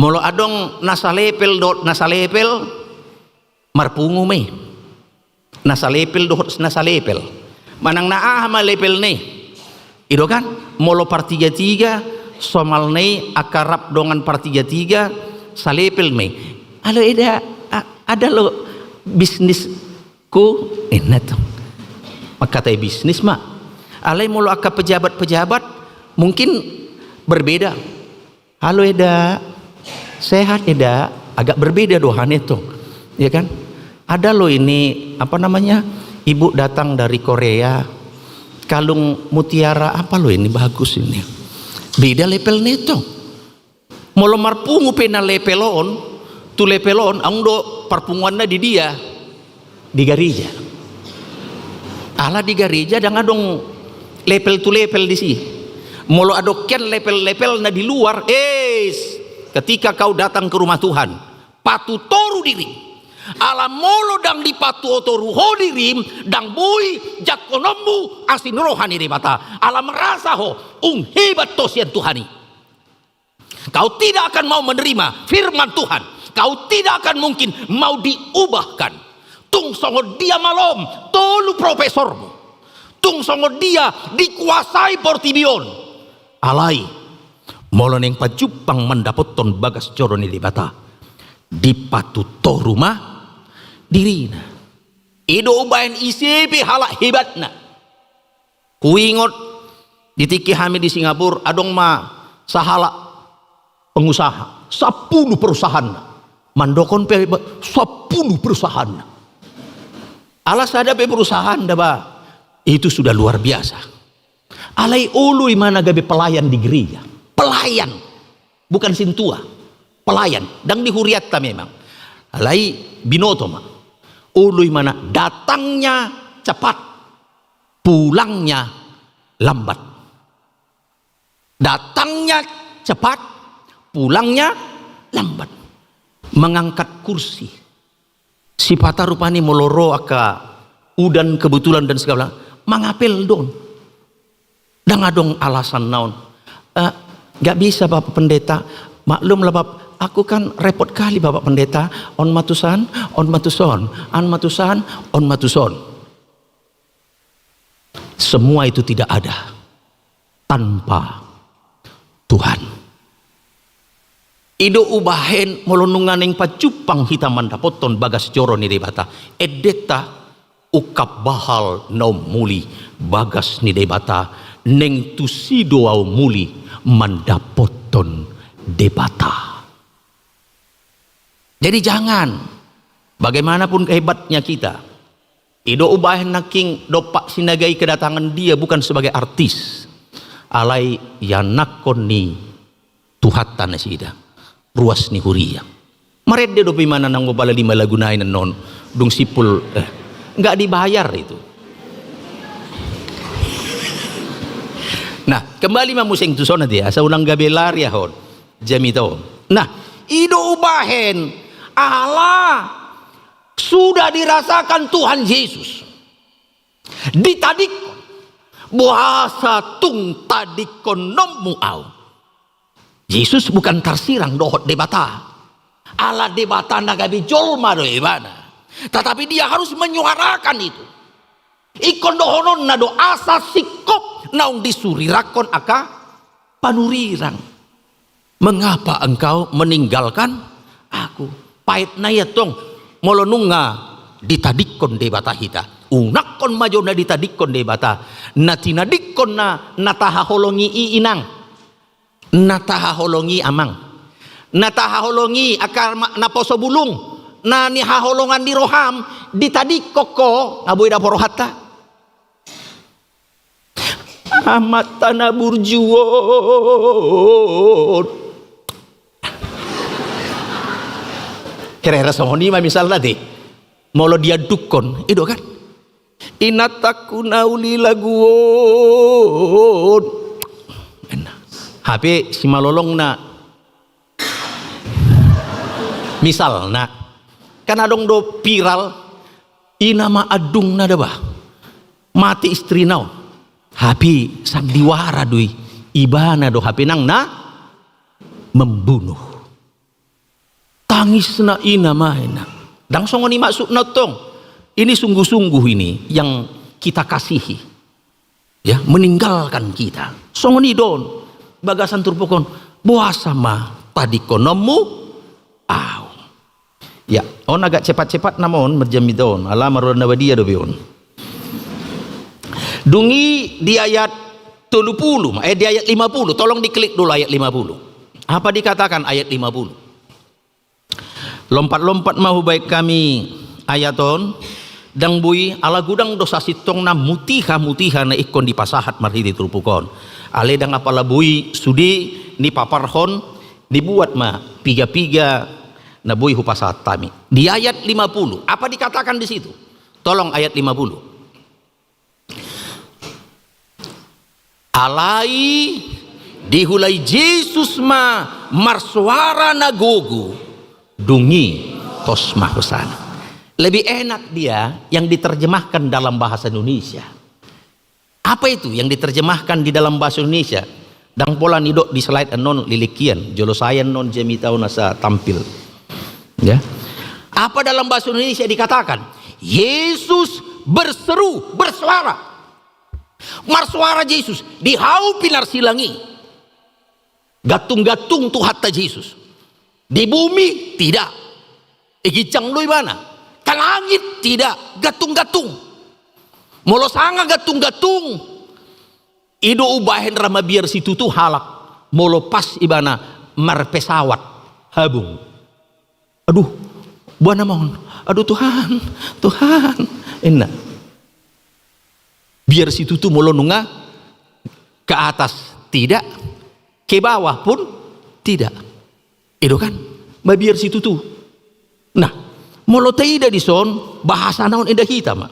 Molo adong na salepel dohot na salepel, marpungu ma i. Na salepel dohot na salepel. Manang na aha ma lepelna i? I do kan, molo partiga-tiga, somalna i angka rap dongan partiga-tiga, salepel ma i. Halo eda, a-, ada lo bisnisku, inna tong. Mangkatai bisnis ma. Alai molo angka pejabat-pejabat, mungkin berbeda. Halo eda, sehat eda, agak berbeda dohot i tong, ya kan? Ada loh ini, apa namanya, ibu datang dari Korea, kalung mutiara apa loh ini, bagus ini. Beda lepelna i tong. Molo marpungu pe na lepel on, tu lepel on, adong do parpunguanna di dia. Di gareja. Ala di gareja ndang adong level to level disi. Molo adong hian level-level na di luar, es, ketika kau datang ke rumah Tuhan, patutoru diri. Ala molo ndang dipatutoru ho dirim, ndang boi jangkononmu asi ni roha ni Debata. Ala merasa ho, ung hebat ho sian Tuhan i. Kau tidak akan mau menerima firman Tuhan. Kau tidak akan mungkin mau diubahkan. Tung songon dia malom tolu profesormu. Tung songon dia dikuasai portibi on. Alai, molo naeng pajumpang mandapothon bagas joro ni Debata, dipatutoru ma dirina. I do umbahen ise pe halak hebatna. Huingot di tingki hami di Singapura, adong ma sahalak pengusaha, sampulu perusahaanna. Mandok on pe sampulu perusahaanna. Ala sada pe perusahaan da ba, itu sudah luar biasa. Alai olo i ma na gabe pelayan di gereja. Pelayan. Bukan sintua. Pelayan. Ndang di hurianta memang. Alai binoto ma. Olo i ma na datangnya cepat, pulangnya lambat. Datangnya cepat, pulangnya lambat. Mengangkat kursi. Sipata rupani molo ro angka udan kebetulan dan segala, mangapel do on. Ndang adong alasanna on. "Eh, nggak bisa, Bapak Pendeta. Maklumlah, Bapak, aku kan repot kali, Bapak Pendeta. On ma tusan, on ma tuson, an ma tusan, on ma tuson." Semua itu tidak ada tanpa Tuhan. I do umbahen molo nunga naeng pajumpang hita mandapothon bagas joro ni Debata, endenta ungkap bahal na ummuli bagas ni Debata, naeng tusi do ahu muli mandapothon Debata. Jadi jangan, bagaimanapun hebatnya kita, i do umbahen nangkin dompak sinaga i kedatangan dia bukan sebagai artis. Alai ianakhon ni Tuhanta nasida. ruas ni huria. Marende dope imana nang bopala lima lagu nai annon, dung simpul, eh, nggak dibayar itu. Nah, kembali ma muse tu son ate, asa unang gabe lari ahu on, jamita on. Nah, i do umbahen ala sudah dirasakan Tuhan Yesus. Ditadingkon. Boasa tung tadingkononmu ahu? Yesus bukan tarsirang dohot Debata. Ala Debata na gabe jolma do ibana. Tetapi dia harus menyuarakan itu. Ingkon dohononna do asa singkop naung disurirangkon angka panurirang. Mengapa engkau meninggalkan aku? Paet nai antong, molo nunga ditadingkon Debata hita. Unangkon ma jo na ditadingkon Debata. Na tinadingkonna, na tahaholongi i inang. Na tahaholongi amang. Na tahaholongi angka ma-, na poso bulung. Na nihaholongan ni roham, ditadingkon ho, nga boi dapot rohanta. Amanta na burju on. Kira-kira songon i ma misalna ate. Molo diandungkon, i do kan? Inantangku na uli lagu on. Hape simalolongna. Misalna. Kan adong do viral. Ina ma andungna da bah. Mate istrina on. Hape sandiwara do i. Ibana do hape nang na membunuh. Tangisna ina ma ina. Ndang songon i maksudna tong. Ini sungguh-sungguh ini yang kita kasihi. Ya, meninggalkan kita. Songon i do on. Bagasan turpuk on. Boasa ma tadingkononmu ahu. Ya, on agak cepat-cepat nama on, marjamita on. Ala marula na badia dope on. Dung i di ayat tolu pulu, eh, di ayat lima pulu. Tolong diklik dulu ayat lima pulu. Apa dikatakan ayat lima pulu? Lompat-lompat ma hubaen hami ayat on, ndang boi ala godang do sasintongna mutiha-mutiha na ingkon dipasahat marhite turpuk on. Alai ndang apala boi sude nipaparhon, dibuat ma piga-piga na boi hupasahat hami. Di ayat lima pulu, apa dikatakan di situ? Tolong ayat lima pulu. Alai diulahon Jesus ma marsoara na gogo, dung i tos ma hosana. Lebih enak dia yang diterjemahkan dalam bahasa Indonesia. Apa itu yang diterjemahkan di dalam bahasa Indonesia? Ndang pola nidok di slide annon, leleng hian, jolo sae annon jamita on asa tampil. Ya. Apa dalam bahasa Indonesia dikatakan? Yesus berseru, bersuara. Marsuara Jesus di hau pinarsilang i. Gantung-gantung Tuhanta Jesus. Di bumi, tidak. E, ginjang do ibana. Ka langit, tidak. Gantung-gantung. Molo sanga gantung-gantung, i do umbahen ra mabiar situtu halak. Molo pas ibana marpesawat habung. Aduh, boha nama on. Aduh Tuhan, Tuhan. Inna. Biar situtu molo nunga ke atas tidak, ke bawah pun tidak. I do kan? Mabiar situtu. Nah, molo taida dison, bahasana on eda hita ma.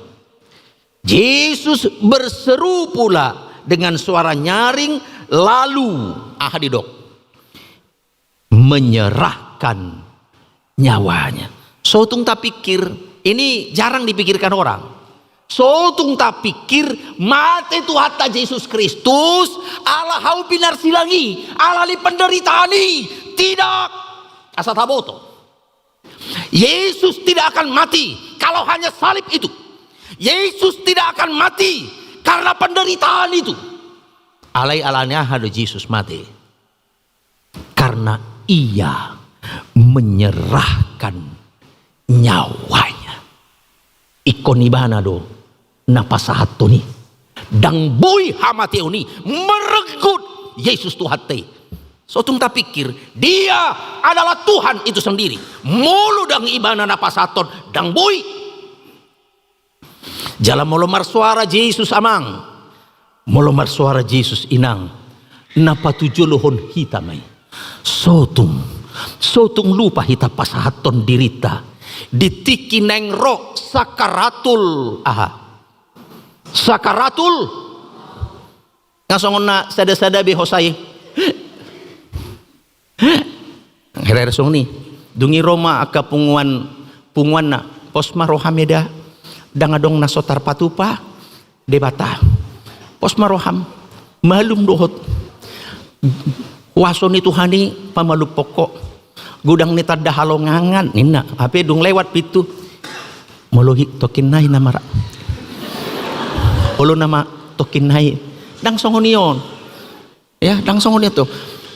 Yesus berseru pula dengan suara nyaring, lalu, aha didok? Menyerahkan nyawanya. So tung tapikir, ini jarang dipikirkan orang. So tung tapikir, mate Tuhanta Jesus Kristus, ala hau pinarsilang i, ala ni penderitaan i. Tidak. Asa taboto. Yesus tidak akan mati kalau hanya salib itu. Yesus tidak akan mati karena penderitaan itu. Alai ala ni aha do Jesus mate? Karena ia menyerahkan nyawanya. Ingkon ibana do na pasahathon i. Ndang boi hamateon i merenggut Jesus Tuhanta i. So tung tapikir, dia adalah Tuhan itu sendiri. Molo ndang ibana na pasahathon, ndang boi. Jala molo marsoara Jesus amang, molo marsoara Jesus inang, na patujolohon hita ma i. So tung So tung lupa hita pasahathon dirinta di tingki naeng ro sakaratul, aha? Sakaratul. Nga songon na sada-sada be hosa i. Hera-hera songon i. Dung i ro ma angka punguan, punguanna, pos ma roham eda. Ndang adong na so tarpatupa Debata. Pos ma roham. Malum dohot huaso ni Tuhan i pamalumpon ho. Godang ni tanda halongangan ninna. Hape dung lewat pintu, molo i tongkin nai nama ra. Olo nama tongkin nai. Ndang songon i on. Ya, ndang songon i on tu.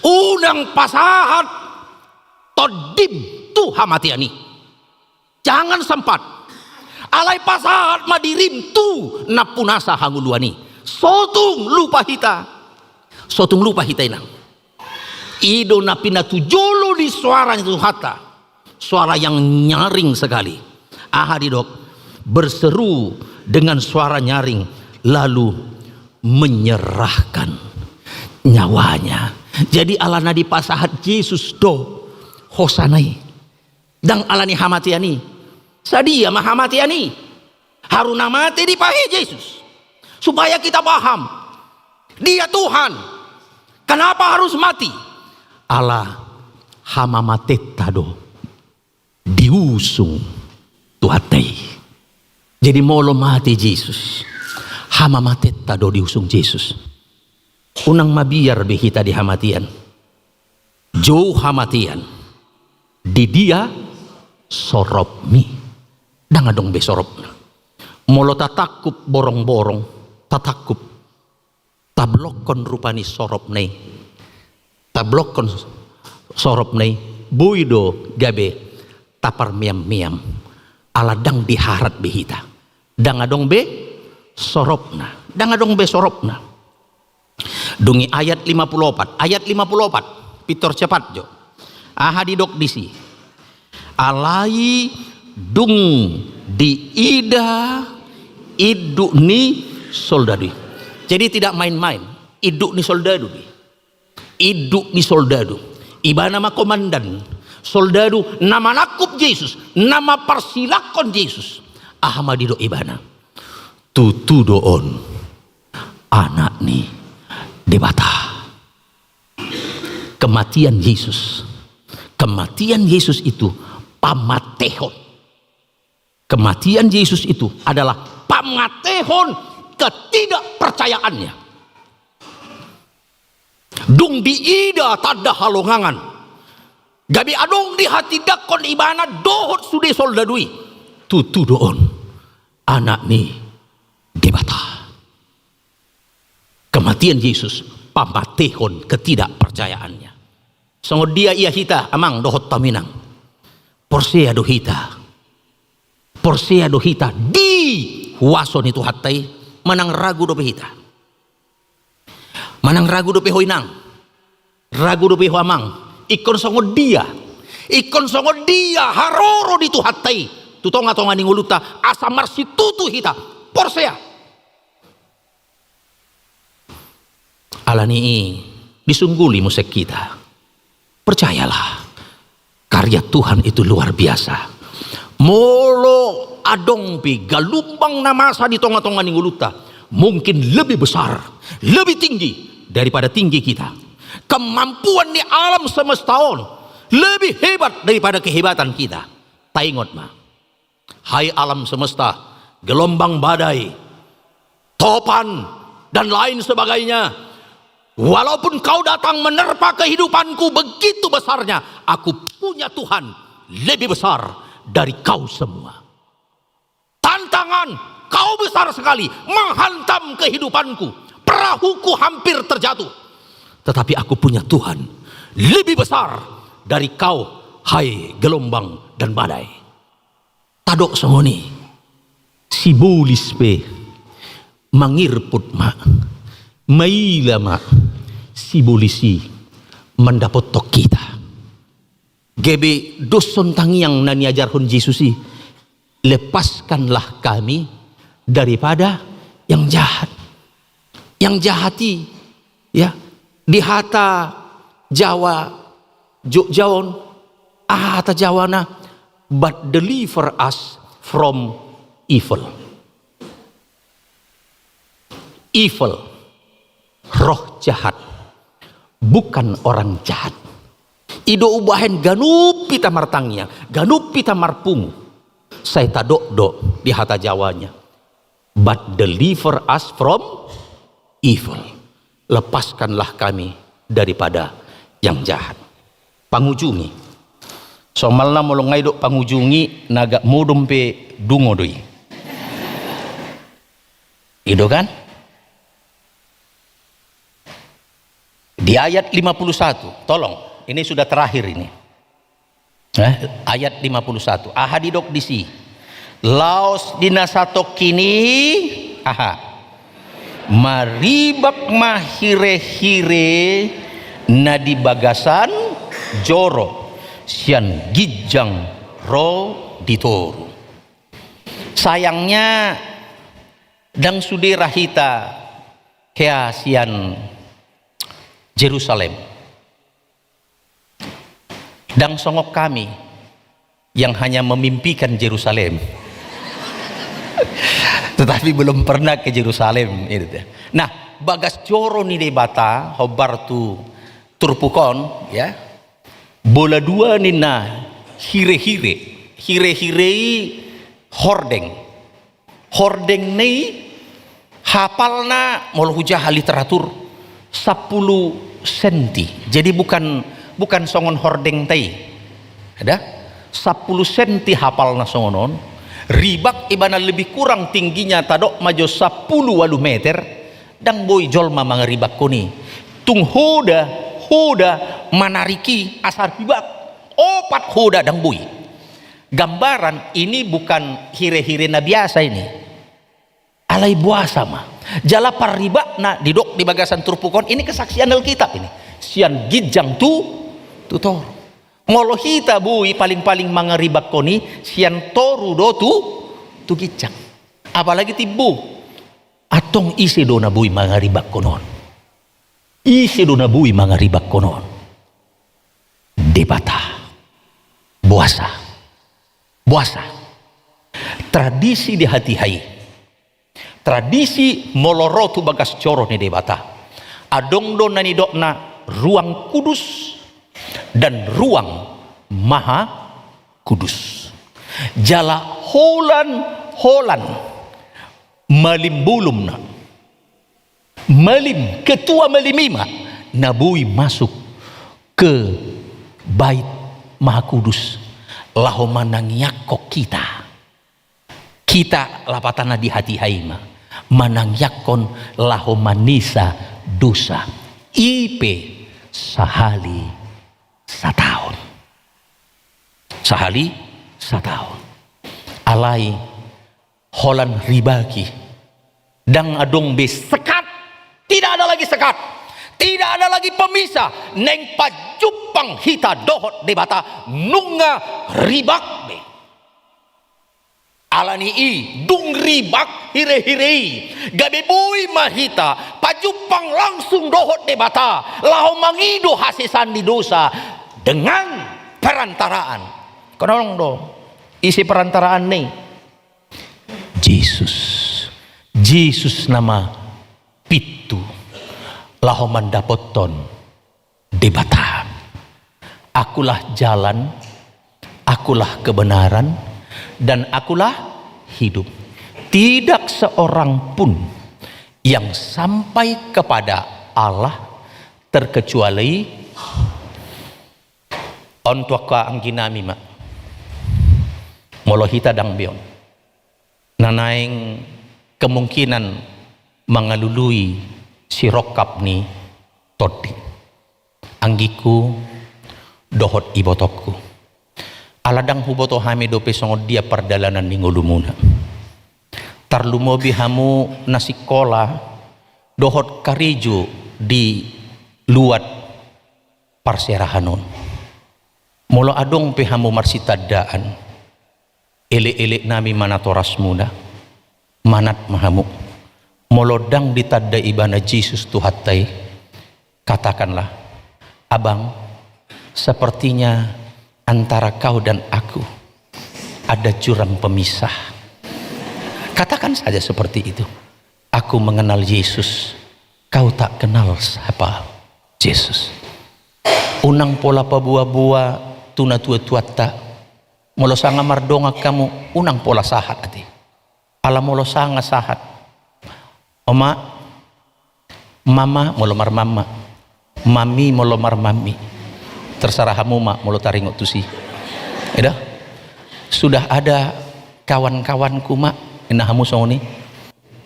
Unang pasahat tondim tu hamatean i. Jangan sempat. Alai pasahat ma dirim tu nampunasa hangoluan i. So tung lupa hita. So tung lupa hita, inang. I do na pinatujolo ni soara ni Tuhanta. Suara yang nyaring sekali. Aha didok? Berseru dengan suara nyaring, lalu menyerahkan nyawanya. Jadi alana dipasahat Jesus do hosana i. Ndang alani hamatean i. Sadia ma hamatean i? Haru na mate dipahe Jesus. Supaya kita paham, Dia Tuhan. Kenapa harus mati? Ala hamamatenta do diusung Tuhanta i. Jadi molo mate Jesus, hamamatenta do diusung Jesus. Unang mabiar be hita di hamatean. Jou hamatean di dia soropmi. Ndang adong be soropna. Molo tatangkup borong-borong, tatangkup, tablokkon rupani soropna i. Tablokkon soropna i, boi do gabe taparmeam-meam. Ala ndang diharat be hita. Ndang adong be soropna. Ndang adong be soropna. Dung i ayat lima puluh opat, ayat lima puluh opat, pintor cepat jo. Aha didok disi? Alai dung diida induk ni soldadu i. Jadi tidak main-main, induk ni soldadu i. Induk ni soldadu. Ibana ma komandan. Soldadu na manangkup Jesus, na mamparsilakkon Jesus. Aha ma didok ibana? Tutu do on Anak ni Debata. Kematian Yesus, kematian Yesus itu pamatehon. Kematian Yesus itu adalah pamatehon ketidakpercayaannya. Dung diida tanda halongangan, gabe adong dihatindangkon ibana dohot sude soldadu i, tutu do on Anak ni Debata. Kematian Yesus pamatehon ketidakpercayaannya. Songon dia ia hita, amang dohot hamu inang? Porsea do hita. Porsea do hita di huaso ni Tuhanta i, manang ragu dope hita? Manang ragu dope ho inang? Ragu dope ho amang? Ingkon songon dia? Ingkon songon dia haroro ni Tuhanta i tu tonga-tonga ni ngolunta asa marsitutu hita? Porsea. Alani i disungguli muse hita. Percayalah, karya Tuhan itu luar biasa. Molo adong pe galumbang na masa di tonga-tonga ni ngolunta, mungkin lebih besar, lebih tinggi daripada tinggi kita. Kemampuan ni alam semesta on lebih hebat daripada kehebatan kita. Taingot ma. Hai alam semesta, gelombang badai, topan, dan lain sebagainya. Walaupun kau datang menerpa kehidupanku, begitu besarnya, aku punya Tuhan lebih besar dari kau semua. Tantangan, kau besar sekali, menghantam kehidupanku. Perahuku hampir terjatuh. Tetapi aku punya Tuhan lebih besar dari kau, hai gelombang dan badai. Tadok songon i, sibolis pe mangirput ma, maila ma sibolis i mandapothon hita. Gabe dos songon tangiang na niajarhon Jesus i, lepaskanlah kami daripada yang jahat. Yang jahat i, ya, di hata Jawa Jogja on, Aha hata Jawana? But deliver us from evil. Evil, roh jahat, bukan orang jahat. I do umbahen ganup hita martangiang, ganup hita marpungu. Sai tadok do di hata Jawanya, but deliver us from evil. Lepaskanlah kami daripada yang jahat. Pangujungi. Somalna molo nga didok pangujungi, na agak modom pe dungo do i. I do kan? Di ayat lima puluh satu, tolong, ini sudah terakhir ini. Eh, ayat lima puluh satu. Aha didok disi? Laos di na satongkin i, aha? Maribak ma hirehire na di bagasan joro, sian ginjang ro di toru. Sayangnya, ndang sude ra hita hea sian Jerusalem. Ndang songon kami yang hanya memimpikan Jerusalem, tetapi belum pernah ke Jerusalem, gitu. Nah, bagas joro ni Debata, hombar tu turpuk on, ya. Bola dua ninna hirehire, hirehire i hordeng. Hordeng na i hapalna, molo hujaha literatur, sampulu senti. Jadi bukan, bukan songon hordengta i. Ada? Sampulu senti hapalna songon on. Ribak ibana lebih kurang tingginya tadok ma jo sampulu ualu meter. Ndang boi jolma mangaribakkon i. Tung hoda, hoda manarik i asa ribak. Opat hoda ndang boi. Gambaran ini bukan hirehire na biasa ini. Alai boasa ma. Jala parribakna didok di bagasan turpuk on, ini kesaksian Alkitab ini. Sian ginjang tu, tu toru. Molo hita boi paling-paling mangaribakkon i, sian toru do tu, tu ginjang. Apalagi timbo. Antong ise do na boi mangaribakkon on? Ise do na boi mangaribakkon on? Debata. Boasa. Boasa. Tradisi di hatiha i. Tradisi molo ro tu bagas joro ni Debata. Adong do na nidokna ruang kudus dan ruang maha kudus. Jala holan, holan malim bolon na. Malim, ketua malim i ma na boi masuk ke Bait Mahakudus laho manangiangkon hita. Hita lapatanna di hatiha i ma manangiangkon laho manesa dosa. I pe sahali sataon. Sahali sataon. Alai holan ribak i. Ndang adong be sekat. Tidak ada lagi sekat. Tidak ada lagi pemisah. Naeng pajumpang hita dohot Debata nunga ribak be. Alani i dung ribak hirehire i, gabe boi ma hita pajumpang langsung dohot Debata laho mangido hasesaan ni dosa dengan perantaraan. Adong do. Ise perantaraan i? Jesus. Jesus nama pintu laho mandapothon Debata. Akulah jalan, akulah kebenaran, dan akulah hidup. Tidak seorang pun yang sampai kepada Allah terkecuali. On tu angka angginami ma. Molo hita ndang be on na naeng kemungkinan mangalului sirongkap ni tondi. Anggingku dohot ibotongku. Ala ndang huboto hami dope songon dia pardalanan ni ngolumuna. Tarlumobi hamu na singkola dohot karejo di luat parserahan on. Molo adong pe hamu marsitandaan, elek-elek nami ma natorasmuna, manat ma hamu. Molo ndang ditanda ibana Jesus Tuhanta i, katakanlah, "Abang, sepertinya antara kau dan aku ada jurang pemisah. Katakan saja seperti itu. Aku mengenal Yesus, kau tak kenal siapa Yesus. Unang pola paboa-boa tu natua-tuanta. Molo sanga mardongan hamu, unang pola sahat ate. Ala molo sanga sahat. Oma, mama molo marmama. Mami molo marmami. Terserah hamu ma molo taringot tusi. Eda? Sudah ada kawan-kawanku ma. Ninna hamu songon i.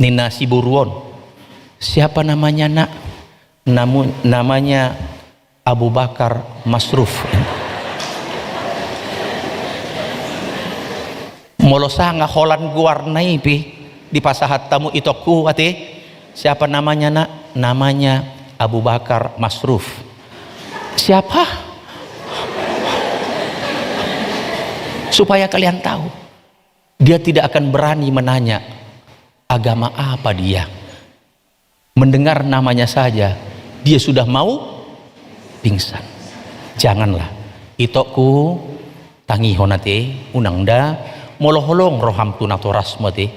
Ninna si boru on. Siapa namanya, Nak? Namu-, namanya Abu Bakar Masruf. Molo sanga holan goarna i pe dipasahat hamu, itokku ate, siapa namanya, Nak? Namanya Abu Bakar Masruf. Siapa? Supaya kalian tahu, dia tidak akan berani menanya agama apa dia. Mendengar namanya saja, dia sudah mau pingsan. Janganlah. Itokku, tangihon ate, unang da, molo holong roham tu natorasmu ate.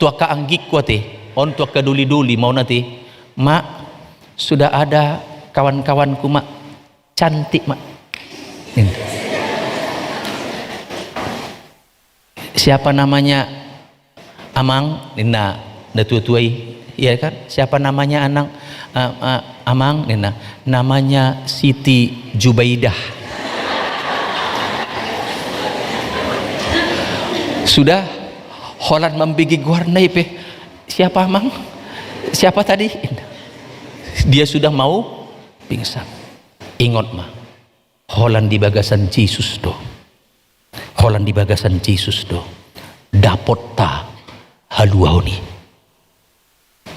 Tu angka anggikku ate, on tu angka doli-doli ma on ate. Mak, sudah ada kawan-kawanku, Mak. Cantik, Mak. Ninna. Siapa namanya, Amang? Ninna natua-tua i, iya kan? Siapa namanya, Anang? A, a, Amang, ninna. Namanya Siti Jubaidah. Sudah, holan mambege goarna i pe. Siapa, Amang? Siapa tadi? Dia sudah mau pingsan. Ingot ma. Holan di bagasan Jesus do. Holan di bagasan Jesus do dapotta haluaon i.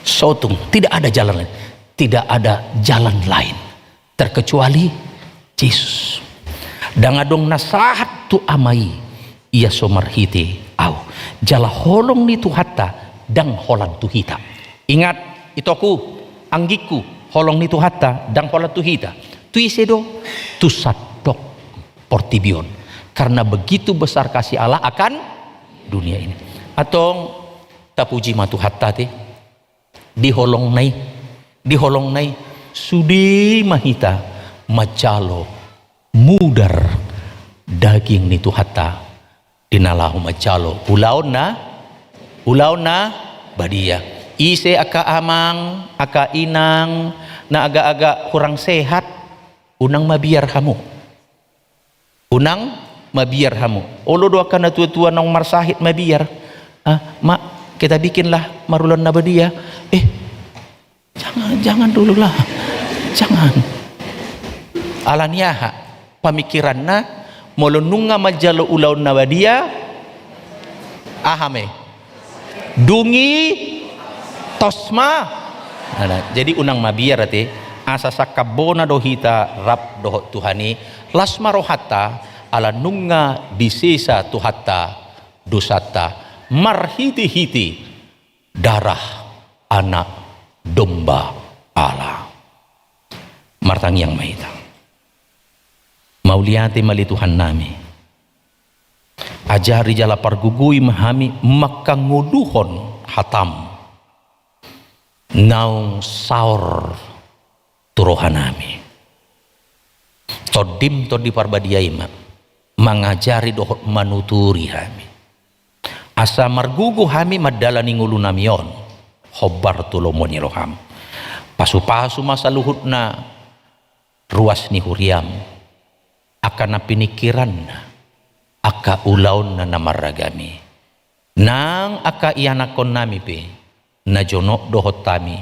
Sotung, tidak ada jalan lain. Tidak ada jalan lain terkecuali Jesus. Ndang adong na sahat tu Ama i, ia so marhite ahu. Jala holong ni Tuhanta ndang holan tu hita. Ingat, itokku, anggikku, holong ni Tuhanta ndang holan tu hita. Tu ise do? Tu sandok portibi on. Karena begitu besar kasih Allah akan dunia ini. Antong, tapuji ma Tuhanta ate. Di holongna i, di holongna i, sude ma hita manjalo mudar daging ni Tuhanta di na laho manjalo ulaon na, ulaon na badia. Ise angka amang, angka inang na agak-agak kurang sehat, unang mabiar hamu. Unang mabiar hamu. Olo do angka natua-tua naung marsahit mabiar. Ah, Mak, kita bikinlah marulaon na badia. Eh, jangan, jangan dululah. Jangan. Alani aha? Pamikiranna, molo nunga manjalo ulaon na badia, aha ma i? Dung i tos ma. Nah, jadi unang mabiar ate, asa sangkap bona do hita rap dohot Tuhan i, las ma rohanta, ala nunga disesa Tuhanta dosanta, marhite-hite darah Anak Domba Allah. Martangiang ma hita. Mauliate ma ale Tuhannami. Ajari jala pargogoi ma hami mangkangoluhon hatam naung saor tu rohanami. Tondim Tondi Parbadia i ma mangajari dohot manuturi hami, asa margogo hami mandalani ngolunami on hombar tu lomo ni roham. Pasupasu ma saluhutna ruas ni huriam, angka na piningkiranna, angka ulaonna na marragam i, nang angka ianakkonnami pe na jonok dohot hami,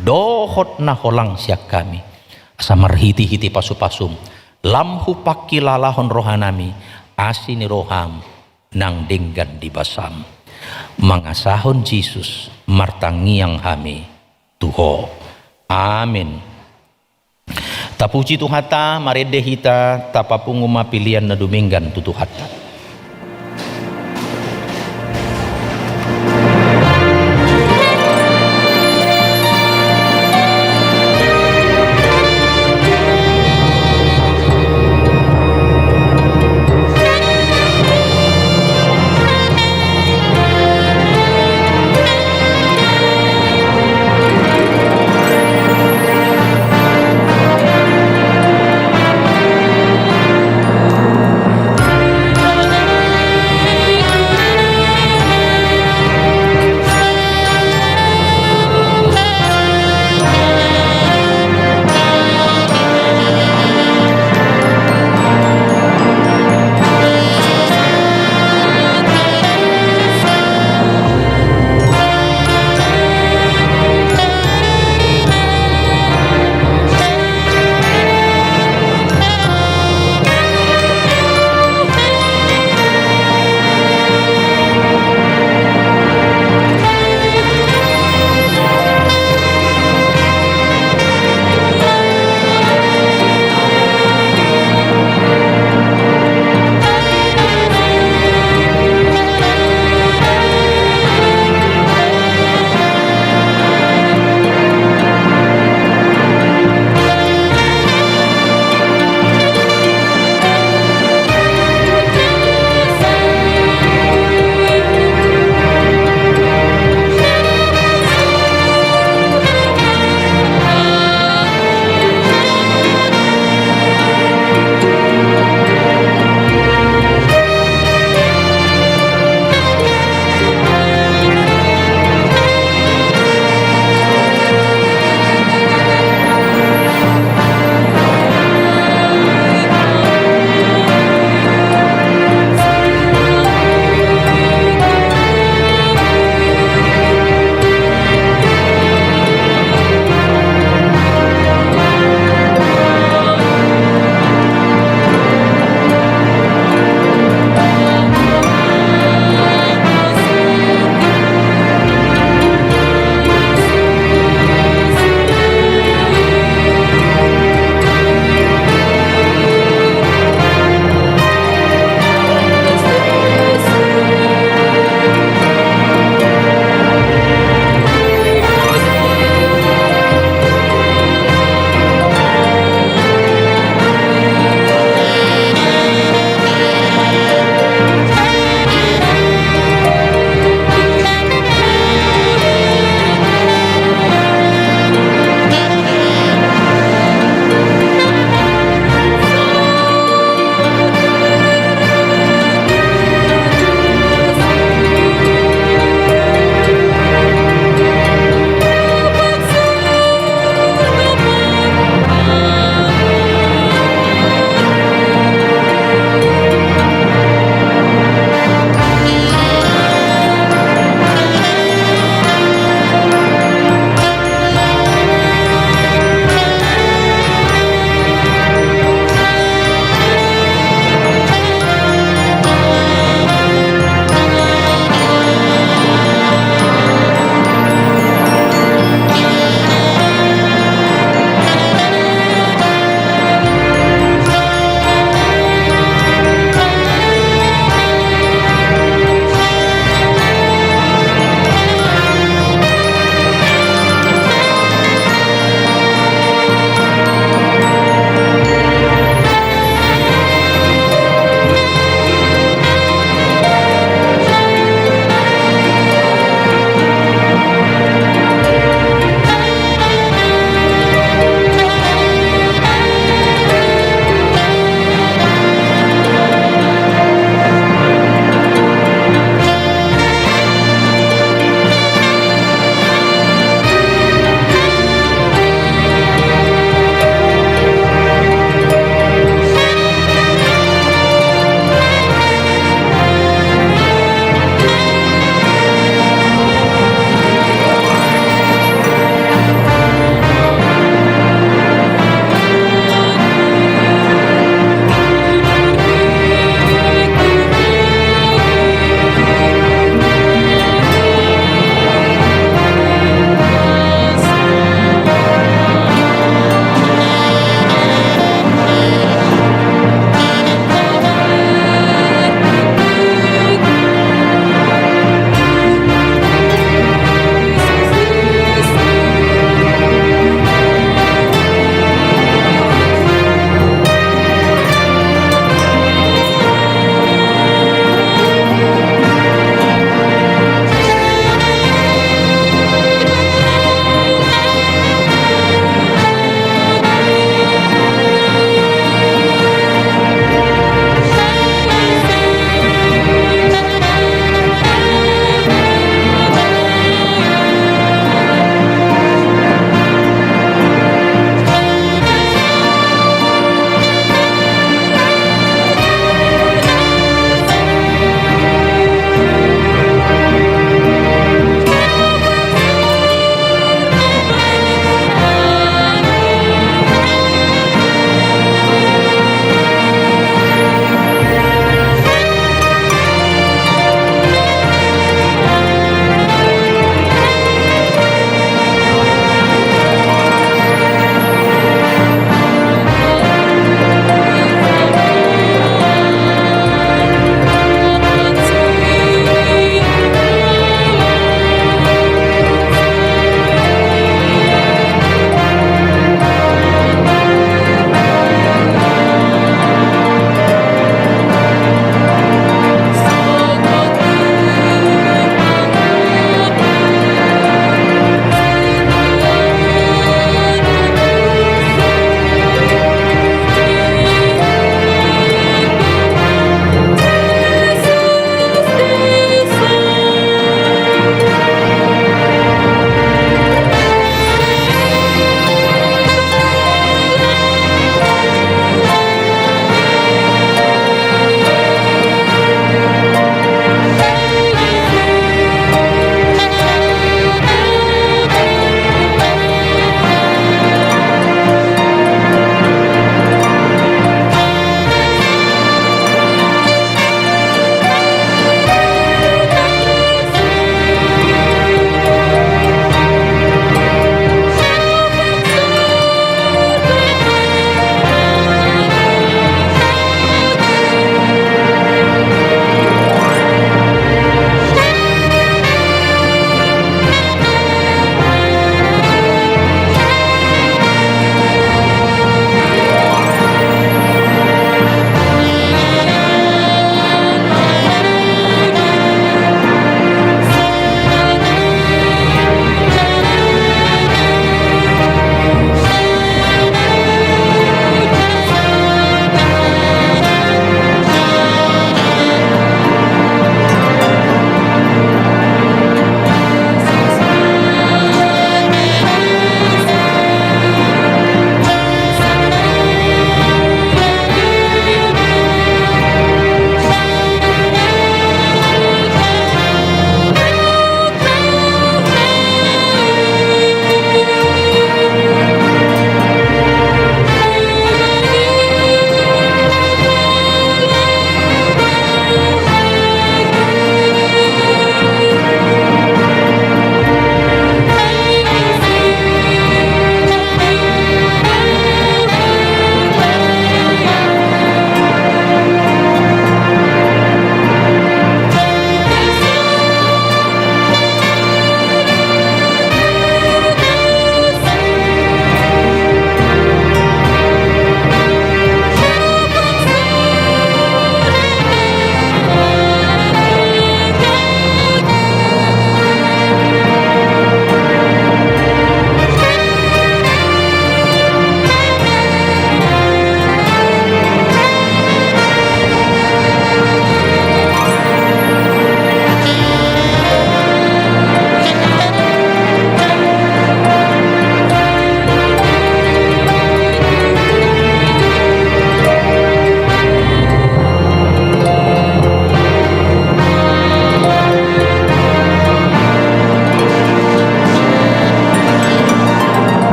dohot na holang sian hami, asa marhite-hite pasupasum lam hupangkilalahon rohanami asi ni roham nang denggan di basam. Mangasahon Jesus martangiang hami tu Ho. Amin. Tapuji Tuhanta, marende hita, tapapungu ma pilian na dumenggan tu Tuhanta.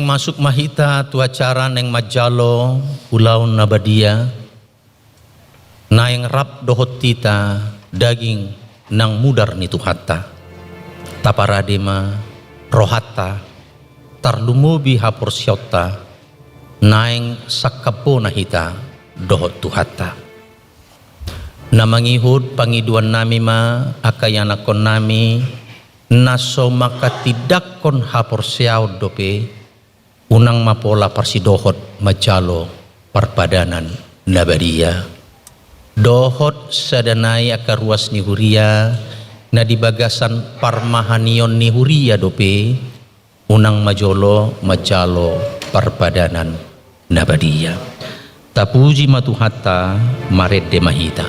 Masuk ma hita tu acara naeng manjalo ulaon na badia, naeng rap dohot hita daging nang mudar ni Tuhanta. Taparade ma rohanta, tarlumobi haporseaonta, naeng sangkap bona hita dohot Tuhanta. Na mangihut pangidoannami ma angka ianakkonnami, na so manghatindanghon haporseaon dope, unang ma pola parsidohot manjalo parpadanan na badia. Dohot sada nai angka ruas ni huria, na di bagasan parmahanion ni huria dope, unang ma jolo manjalo parpadanan na badia. Tapuji ma Tuhanta, marende ma hita.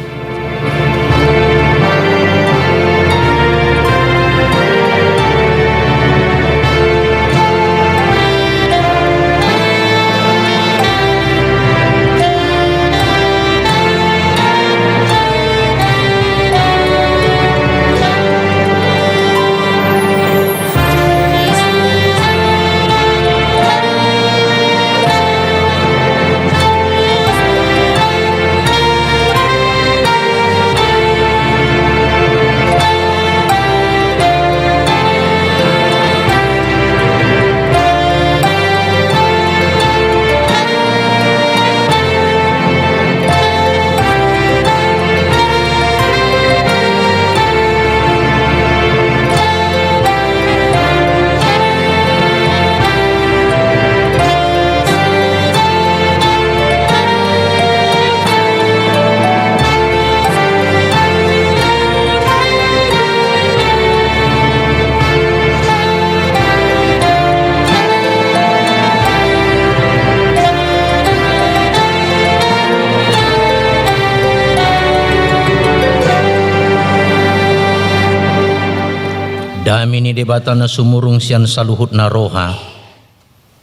Dame ni Debata na sumurung sian saluhut na roha,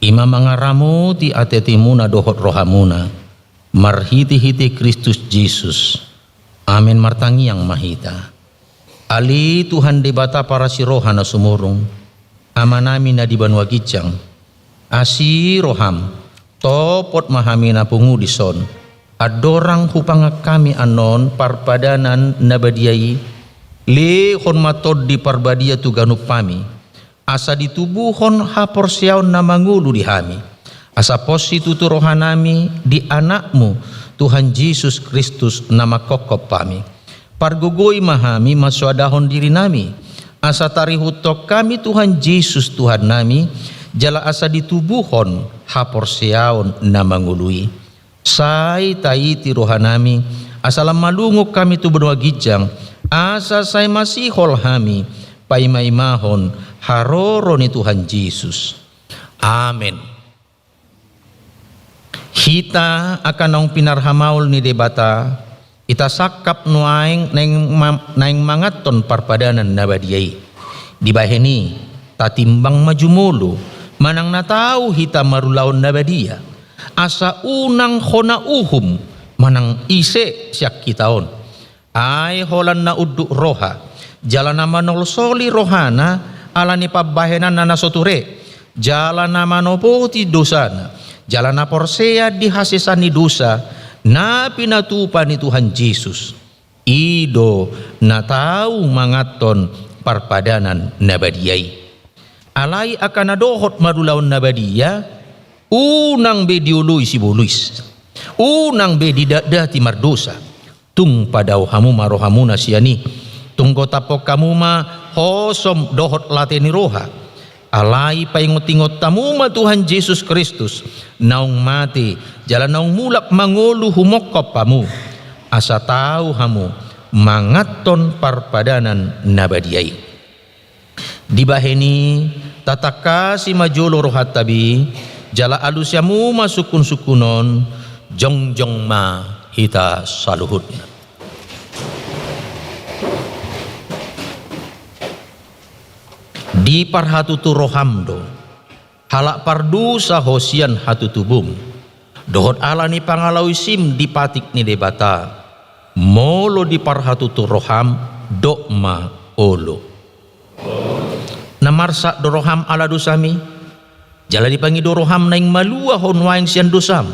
i ma mangaramoti ateatemuna dohot rohamuna, marhitehite Kristus Jesus. Amen. Martangiang ma hita. Ale Tuhan Debata parasiroha na sumurung, Amanami na di banua ginjang, asi roham, topot ma hami na pungu dison, andorang hupangan hami annon parpadanan na badia i, lehon ma Tondi Parbadia tu ganup hami, asa ditubuhon haporseaon na mangolu di hami, asa pos situtu rohanami di Anakmu, Tuhan Jesus Kristus na manghophop hami. Pargogoi ma hami mansoadahon dirinami, asa tarihuthon hami Tuhan Jesus Tuhannami, jala asa ditubuhon haporseaon na mangolu i. Sai taiti rohanami, asa lam malungun hami tu banua ginjang, asa sai masihol hami paimaimahon haroro ni Tuhan Jesus. Amen. Hita angka naung pinarhamaol ni Debata, hita sangkap nuaeng naeng ma-, naeng manganhon parpadanan na badia i. Dibahen i, tatimbang ma jumolo, manang na tau hita marulaon na badia. Asa unang hona uhum, manang ise sian hita on. Ai holan na unduk roha, jala na manolsoli rohana ala ni pambahenanna na so ture, jala na manopoti dosana, jala na porsea di hasesaan ni dosa, na pinatupa ni Tuhan Jesus. I do na tau manganhon parpadanan na badia i. Alai angka na dohot marulaon na badia, unang be dioloi siboluis, unang be didatdati mardosa. Tung padao hamu ma rohamuna sian i. Tung gotaphon hamu ma hosom dohot late ni roha. Alai paingotingot hamu ma Tuhan Jesus Kristus, naung mate, jala naung mulak mangolu humongkop hamu. Asa tau hamu manganhon parpadanan na badia i. Dibahen i, tatangkasi ma jolo rohanta be, jala alusi hamu ma sungkunsungkun on, jongjong ma hita saluhutna. Diparhatutu roham do, halak pardosa ho sian hatutubum, dohot ala ni pangalaosim di patik ni Debata, molo diparhatutu roham, dok ma olo. Na marsak do roham ala dosami? Jala dipangido roham naeng malua ho nuaeng sian dosam.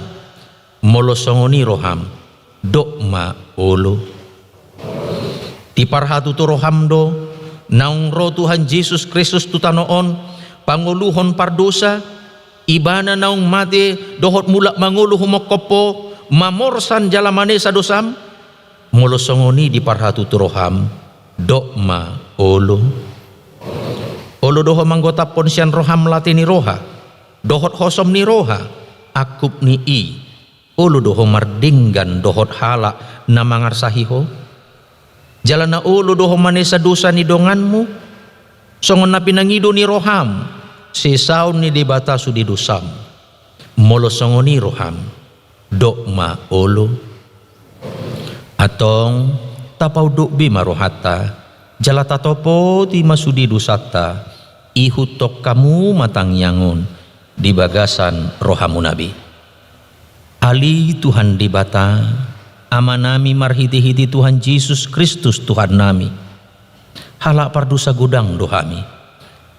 Molo songon i roham, dok ma olo. Diparhatutu roham do, naung ro Tuhan Jesus Kristus tu tano on, pangoluhon pardosa, Ibana naung mate dohot mulak mangolu humongkop ho, mamorsan jala manesa dosam? Molo songon i diparhatutu roham, dok ma olo. Olo do ho manggotaphon sian roham late ni roha, dohot hosom ni roha, angkup ni i. Olo do ho mardenggan dohot halak na mangarsahi ho? Jala na olo do ho manesa dosa ni donganmu? Songon na pinangido ni roham, sesaon ni Debata sude dosam. Molo songon i roham, dok ma olo. Antong, tapaunduk be ma rohanta, jala tatopoti ma sude dosanta, ihuthon hamu ma tangiang on di bagasan rohamuna be. Ale Tuhan Debata, Amanami marhitehite Tuhan Jesus Kristus Tuhannami, halak pardosa godang do hami.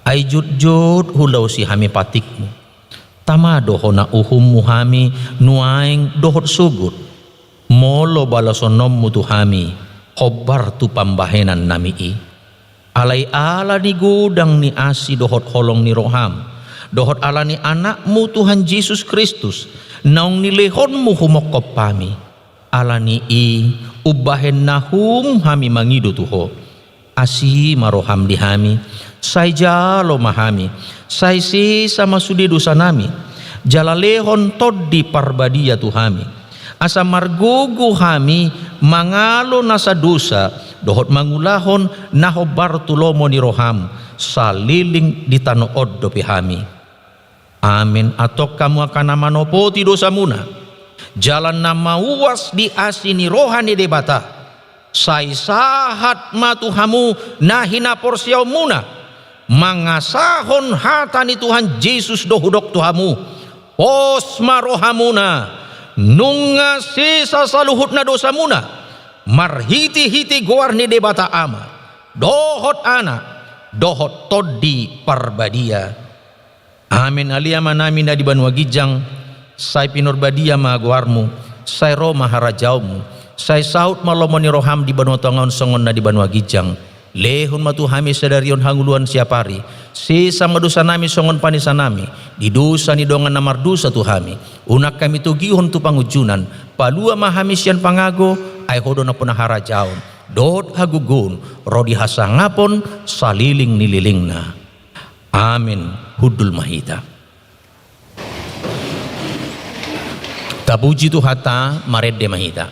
Ai jotjot hulaosi hami patikmu. Tama do hona uhummu hami nuaeng dohot sogot. Molo balasononmu tu hami, hombar tu pambahenannami i. Alai ala ni godang ni asi dohot holong ni roham, dohot ala ni Anakmu Tuhan Jesus Kristus, naung nilehonmu humongkop hami. Ala ni i, umbahen na hum hami mangido tu ho. Asi ma roham di hami, sai jalo ma hami, sai sesa ma sude dosanami, jala lehon Tondi Parbadia tu hami. Asa margogo hami mangalo nasa dosa, dohot mangulahon na hombar tu lomo ni roham, saleleng di tano on dope hami. Amen. Antong hamu angka na manopoti dosamuna, jala na mauas di asi ni roha ni Debata, sai sahat ma tu hamu na hinaporseaonmuna, mangasahon hata ni Tuhan Jesus do hudok tu hamu, pos ma rohamuna, nunga sesa saluhutna dosamuna, marhitehite goar ni Debata Ama, dohot Anak, dohot Tondi Parbadia. Amen. Ale Amanami na di banua ginjang, sai pinarbadia ma goarmu, sai ro ma harajaonmu, sai saut ma lomo ni roham di banua tonga on songon na di banua ginjang. Lehon ma tu hami sadari on hangoluan siapari, sesa ma dosanami songon panesanami di dosa ni dongan na mardosa tu hami. Unang hami togihon tu pangunjunan, palua ma hami sian pangago, ai ho do nampuna harajaon, dohot hagogoon, ro di hasangapon, saleleng ni lelengna. Amen. Hundul ma hita. Tapuji Tuhanta, marende ma hita.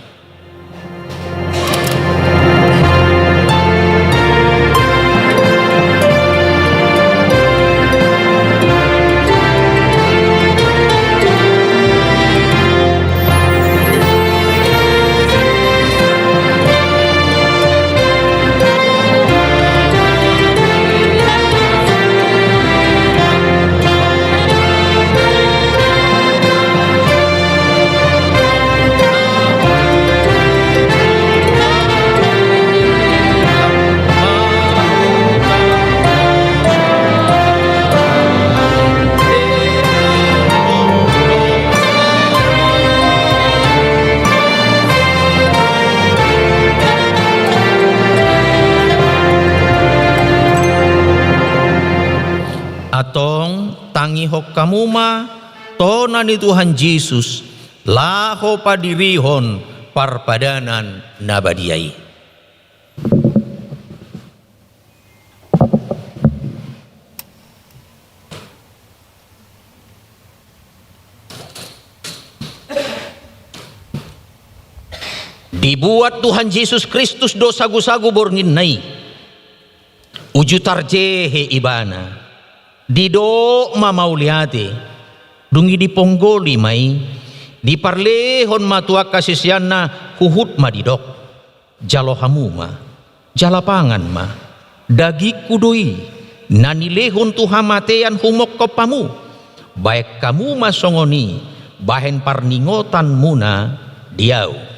Antong tangihon hamu ma tona ni Tuhan Jesus, laho padirihon parpadanan na badia i. Dibuat Tuhan Jesus Kristus do sagusagu bornginna i. Uju tarjehe ibana, didok ma mauliate, dung i diponggoli ma i, diparlehon ma tu angka siseanna, huhut ma didok: Jalo hamu ma, jala pangan ma, dagingku do i, na nilehon tu hamatean humongkop hamu. Baen hamu ma songon i, bahen parningotanmuna di ahu.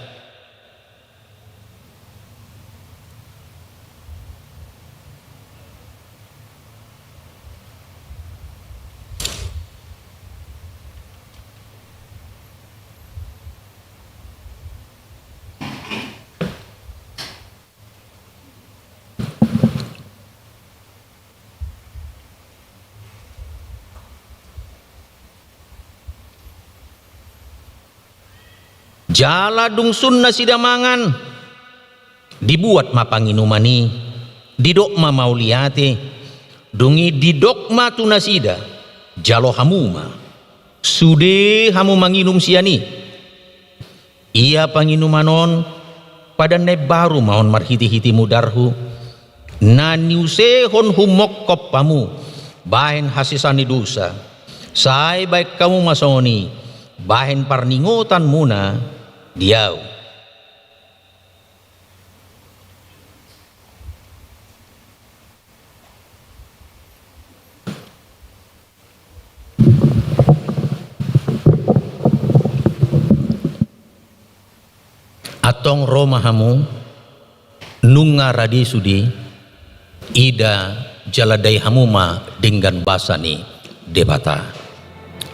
Jala dung sun nasida mangan, dibuat ma panginuman i, didok ma mauliate, dung i didok ma tu nasida, jalo hamu ma, sude hamu manginum sian i. Ia panginuman on, padan na imbaru ma on marhitehite mudarhu, na niusehon humongkop hamu, bahen hasesaan ni dosa, sai bahen hamu ma songon i, bahen parningotanmuna di ahu. Antong ro ma hamu, nunga rade sude, ida jala dai hamu ma denggan basa ni Debata.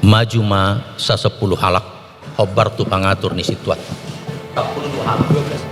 Maju ma sasampulu halak, hombar tu pangatur ni situan. Sampulu dua halak, dua belas.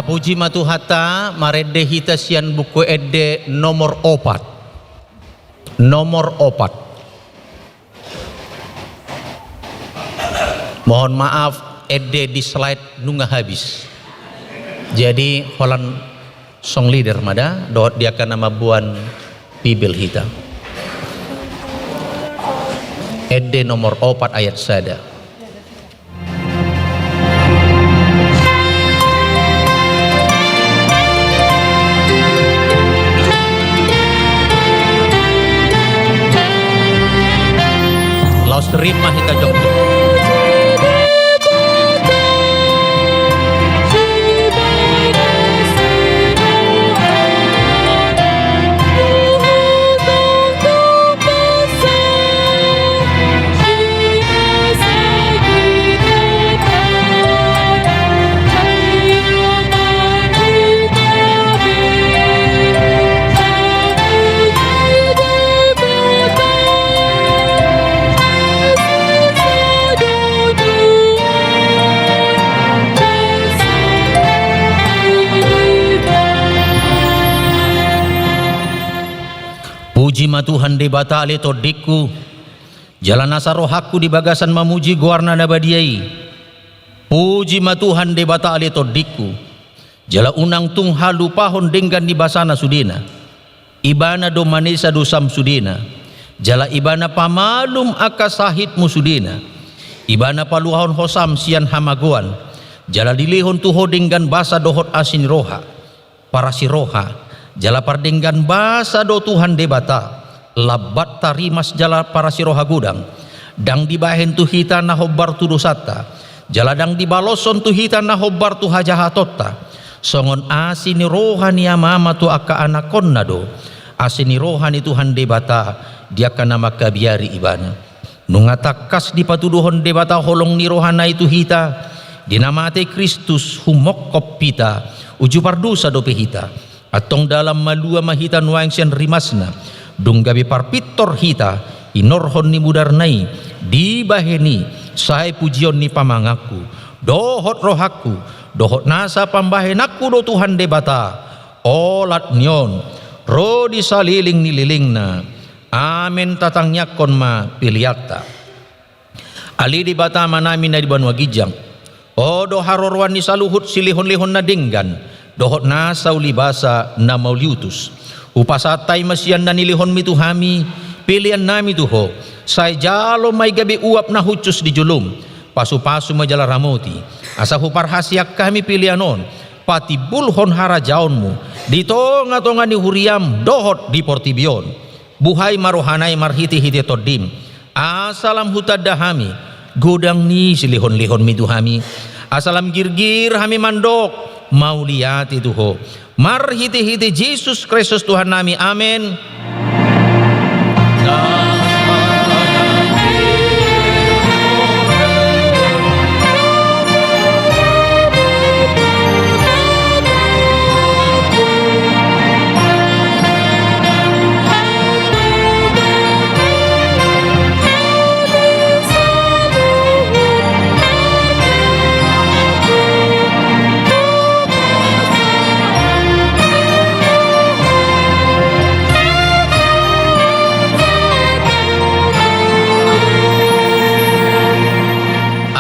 Puji ma Tuhanta, marende hita sian buku ende nomor opat. Nomor opat. Mohon maaf, ende di slide nunga habis. Jadi, holan song leader ma da, dohot di angka na mamboan Bibel hita. Ende nomor opat ayat sada. Laos rap ma hita jongjo. Puji ma Tuhan Debata ale tondingku, jala nasa rohangku di bagasan mamuji goarna na badia i. Puji ma Tuhan Debata ale tondingku, jala unang tung halupahon denggan ni basana sudena. Ibana do manesa dosam sudena, jala Ibana pamalum angka sahitmu sudena. Ibana paluahon hosam sian hamagoan, jala dilehon tu ho denggan basa dohot asi ni roha. Parasiroha, jala pardenggan basa do Tuhan Debata, lambat tarimas jala parasiroha godang. Ndang dibahen tu hita na hombar tu dosanta, jala ndang dibaloshon tu hita na hombar tu hajahatonta. Songon asi ni roha ni ama-ama tu angka anakkonna do asi ni roha ni Tuhan Debata di angka na mangkabiari Ibana. Nunga tangkas dipatuduhon Debata holong ni rohana i tu hita, di na mate Kristus humongkop hita, uju pardosa dope hita. Antong dalan malua ma hita nuaeng sian rimasna, dung gabe parpintor hita, hinorhon ni mudarna i, dibahen i, sai pujion ni pamanganku, dohot rohangku, dohot nasa pambahenanku do Tuhan Debata, olat ni on, ro di salelenglelengna. Amen, tatangiangkon ma peleanta. Ale Debata Amanami na di banua ginjang, Ho do haroroan ni saluhut silehonlehon na denggan, dohot nasa ulibasa na mauliutus. Hupasahat hami ma sian na nilehonmi tu hami, peleannami tu Ho, sai jalo ma i gabe uap na hushus di jolom, pasupasu ma jala ramoti, asa huparhaseang hami pelean on, patimbulhon harajaonmu, di tongatonga ni huriam, dohot di portibi on. Buhai ma rohana i marhitehite Tondim, asa lam hutanda hami godang ni silehonlehonmi tu hami, asa lam girgir hami mandok mauliate tu Ho. Marhitehite Jesus Kristus Tuhannami. Amen.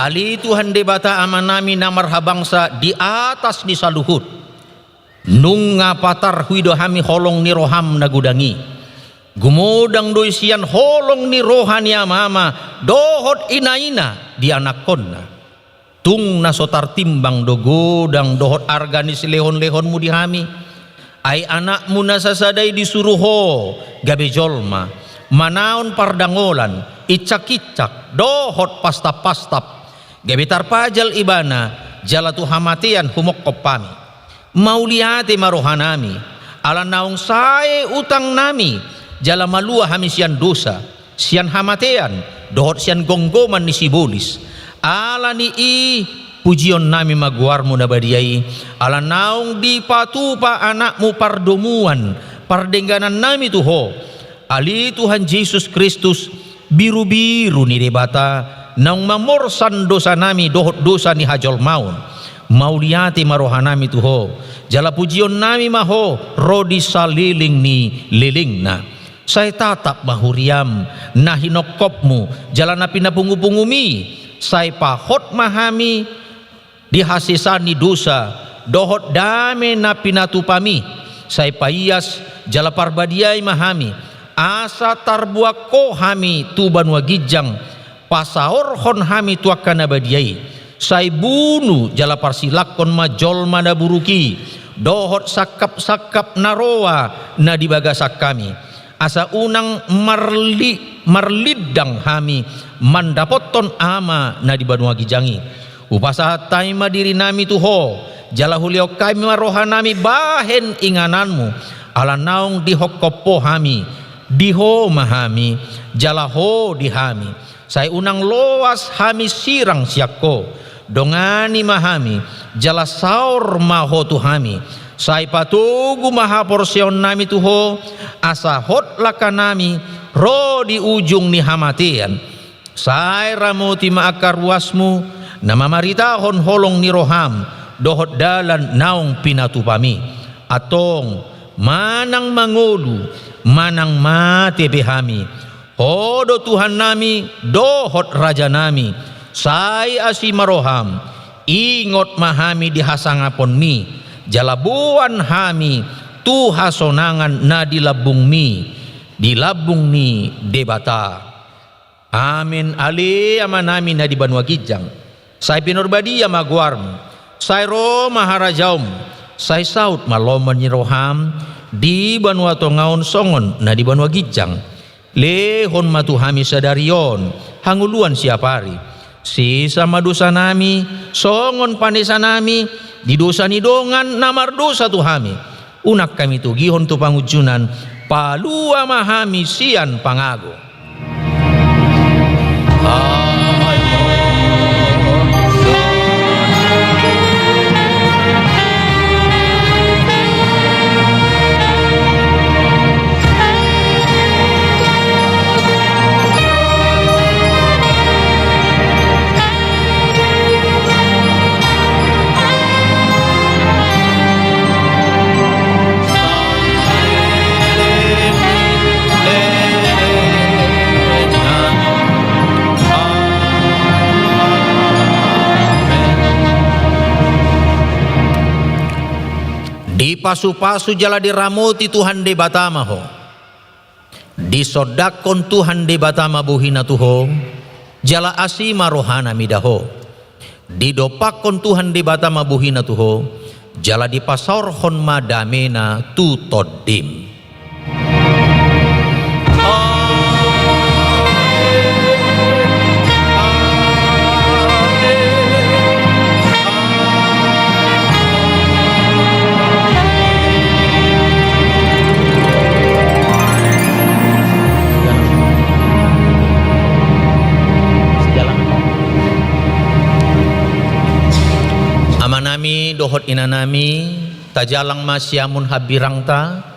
Ale Tuhan Debata Amanami na marhabangsa di atas ni saluhut, nunga patar huida hami holong ni roham na godang i. Gumodang do i sian holong ni roha ni amaama dohot inaina di anakkonna. Tung na so tartimbang do godang dohot arga ni silehonlehonmu di hami. Ai anakmu na sasada i disuru Ho gabe jolma, manaon pardangolan, insakinsak, dohot pastappastap. Gabe tarpajal ibana, jala tu hamatean humongkop hami. Mauliate ma rohanami, ala naung sae utangnami, jala malua hami sian dosa, sian hamatean, dohot sian gomgoman ni sibolis. Ala ni i, pujionnami ma goarmu na badia i, ala naung dipatupa anakmu pardomuan, pardengganannami tu Ho. Ale Tuhan Jesus Kristus, birubiru ni Debata, naung mamorsan dosanami dohot dosa ni hajolmaon. Mauliate ma rohanami tu Ho, jala pujionnami ma Ho ro di saleleng ni lelengna. Sai tatap ma huriaM na hinongkopMu jala na pinapungupunguMi. Sai pahot ma hami di hasesaan ni dosa dohot dame na pinatupaMi. Sai paias jala parbadiai ma hami, asa tarbuangko hami tu banua ginjang, pasaorhon hami tu angka na badia i. Sai bunu jala parsilangkon ma jolma na buruk i dohot sangkapsangkap na roa na di bagasan hami, asa unang marli-, marlindang hami mandapothon Ama na di banua ginjang i. Hupasahat hami ma dirinami tu Ho, jala hulehon hami ma rohanami bahen ingananMu, ala naung dihongkop Ho hami. Di Ho ma hami, jala Ho di hami. Sai unang loas hami sirang sian Ho. Dongani ma hami, jala saor ma Ho tu hami. Sai patogu ma haporseaonnami tu Ho, asa hot langkanami ro di ujung ni hamatean. Sai ramoti ma angka ruasMu, na mamaritahon holong ni rohaM dohot dalan naung pinatupami. Antong, manang mangolu, manang mate pe hami, Ho do Tuhannami dohot Rajanami. Sai asi ma rohaM, ingot ma hami di hasangaponMi, jala boan hami tu hasonangan na di lambungMi, di lambung ni Debata. Amen. Ale Amanami na di banua ginjang, sai pinarbadia ma goarMu. Sai ro ma harajaonMu. Sai saut ma lomo ni rohaM di banua tonga on songon na di banua ginjang. Lehon ma tu hami sadari on hangoluan siapari. Sesa ma dosanami songon panesanami di dosa ni dongan na mardosa tu hami. Unang hami togihon tu pangunjunan. Palua ma hami sian pangago. Dipasupasu jala diramoti Tuhan Debata ma ho. Disondangkon Tuhan Debata ma bohina tu ho, jala asi ma rohana mida ho. Didompakkon Tuhan Debata ma bohina tu ho, jala dipasaorhon ma damena tu tondim. Amanami dohot inanami, tajalang ma siamun hambirangta.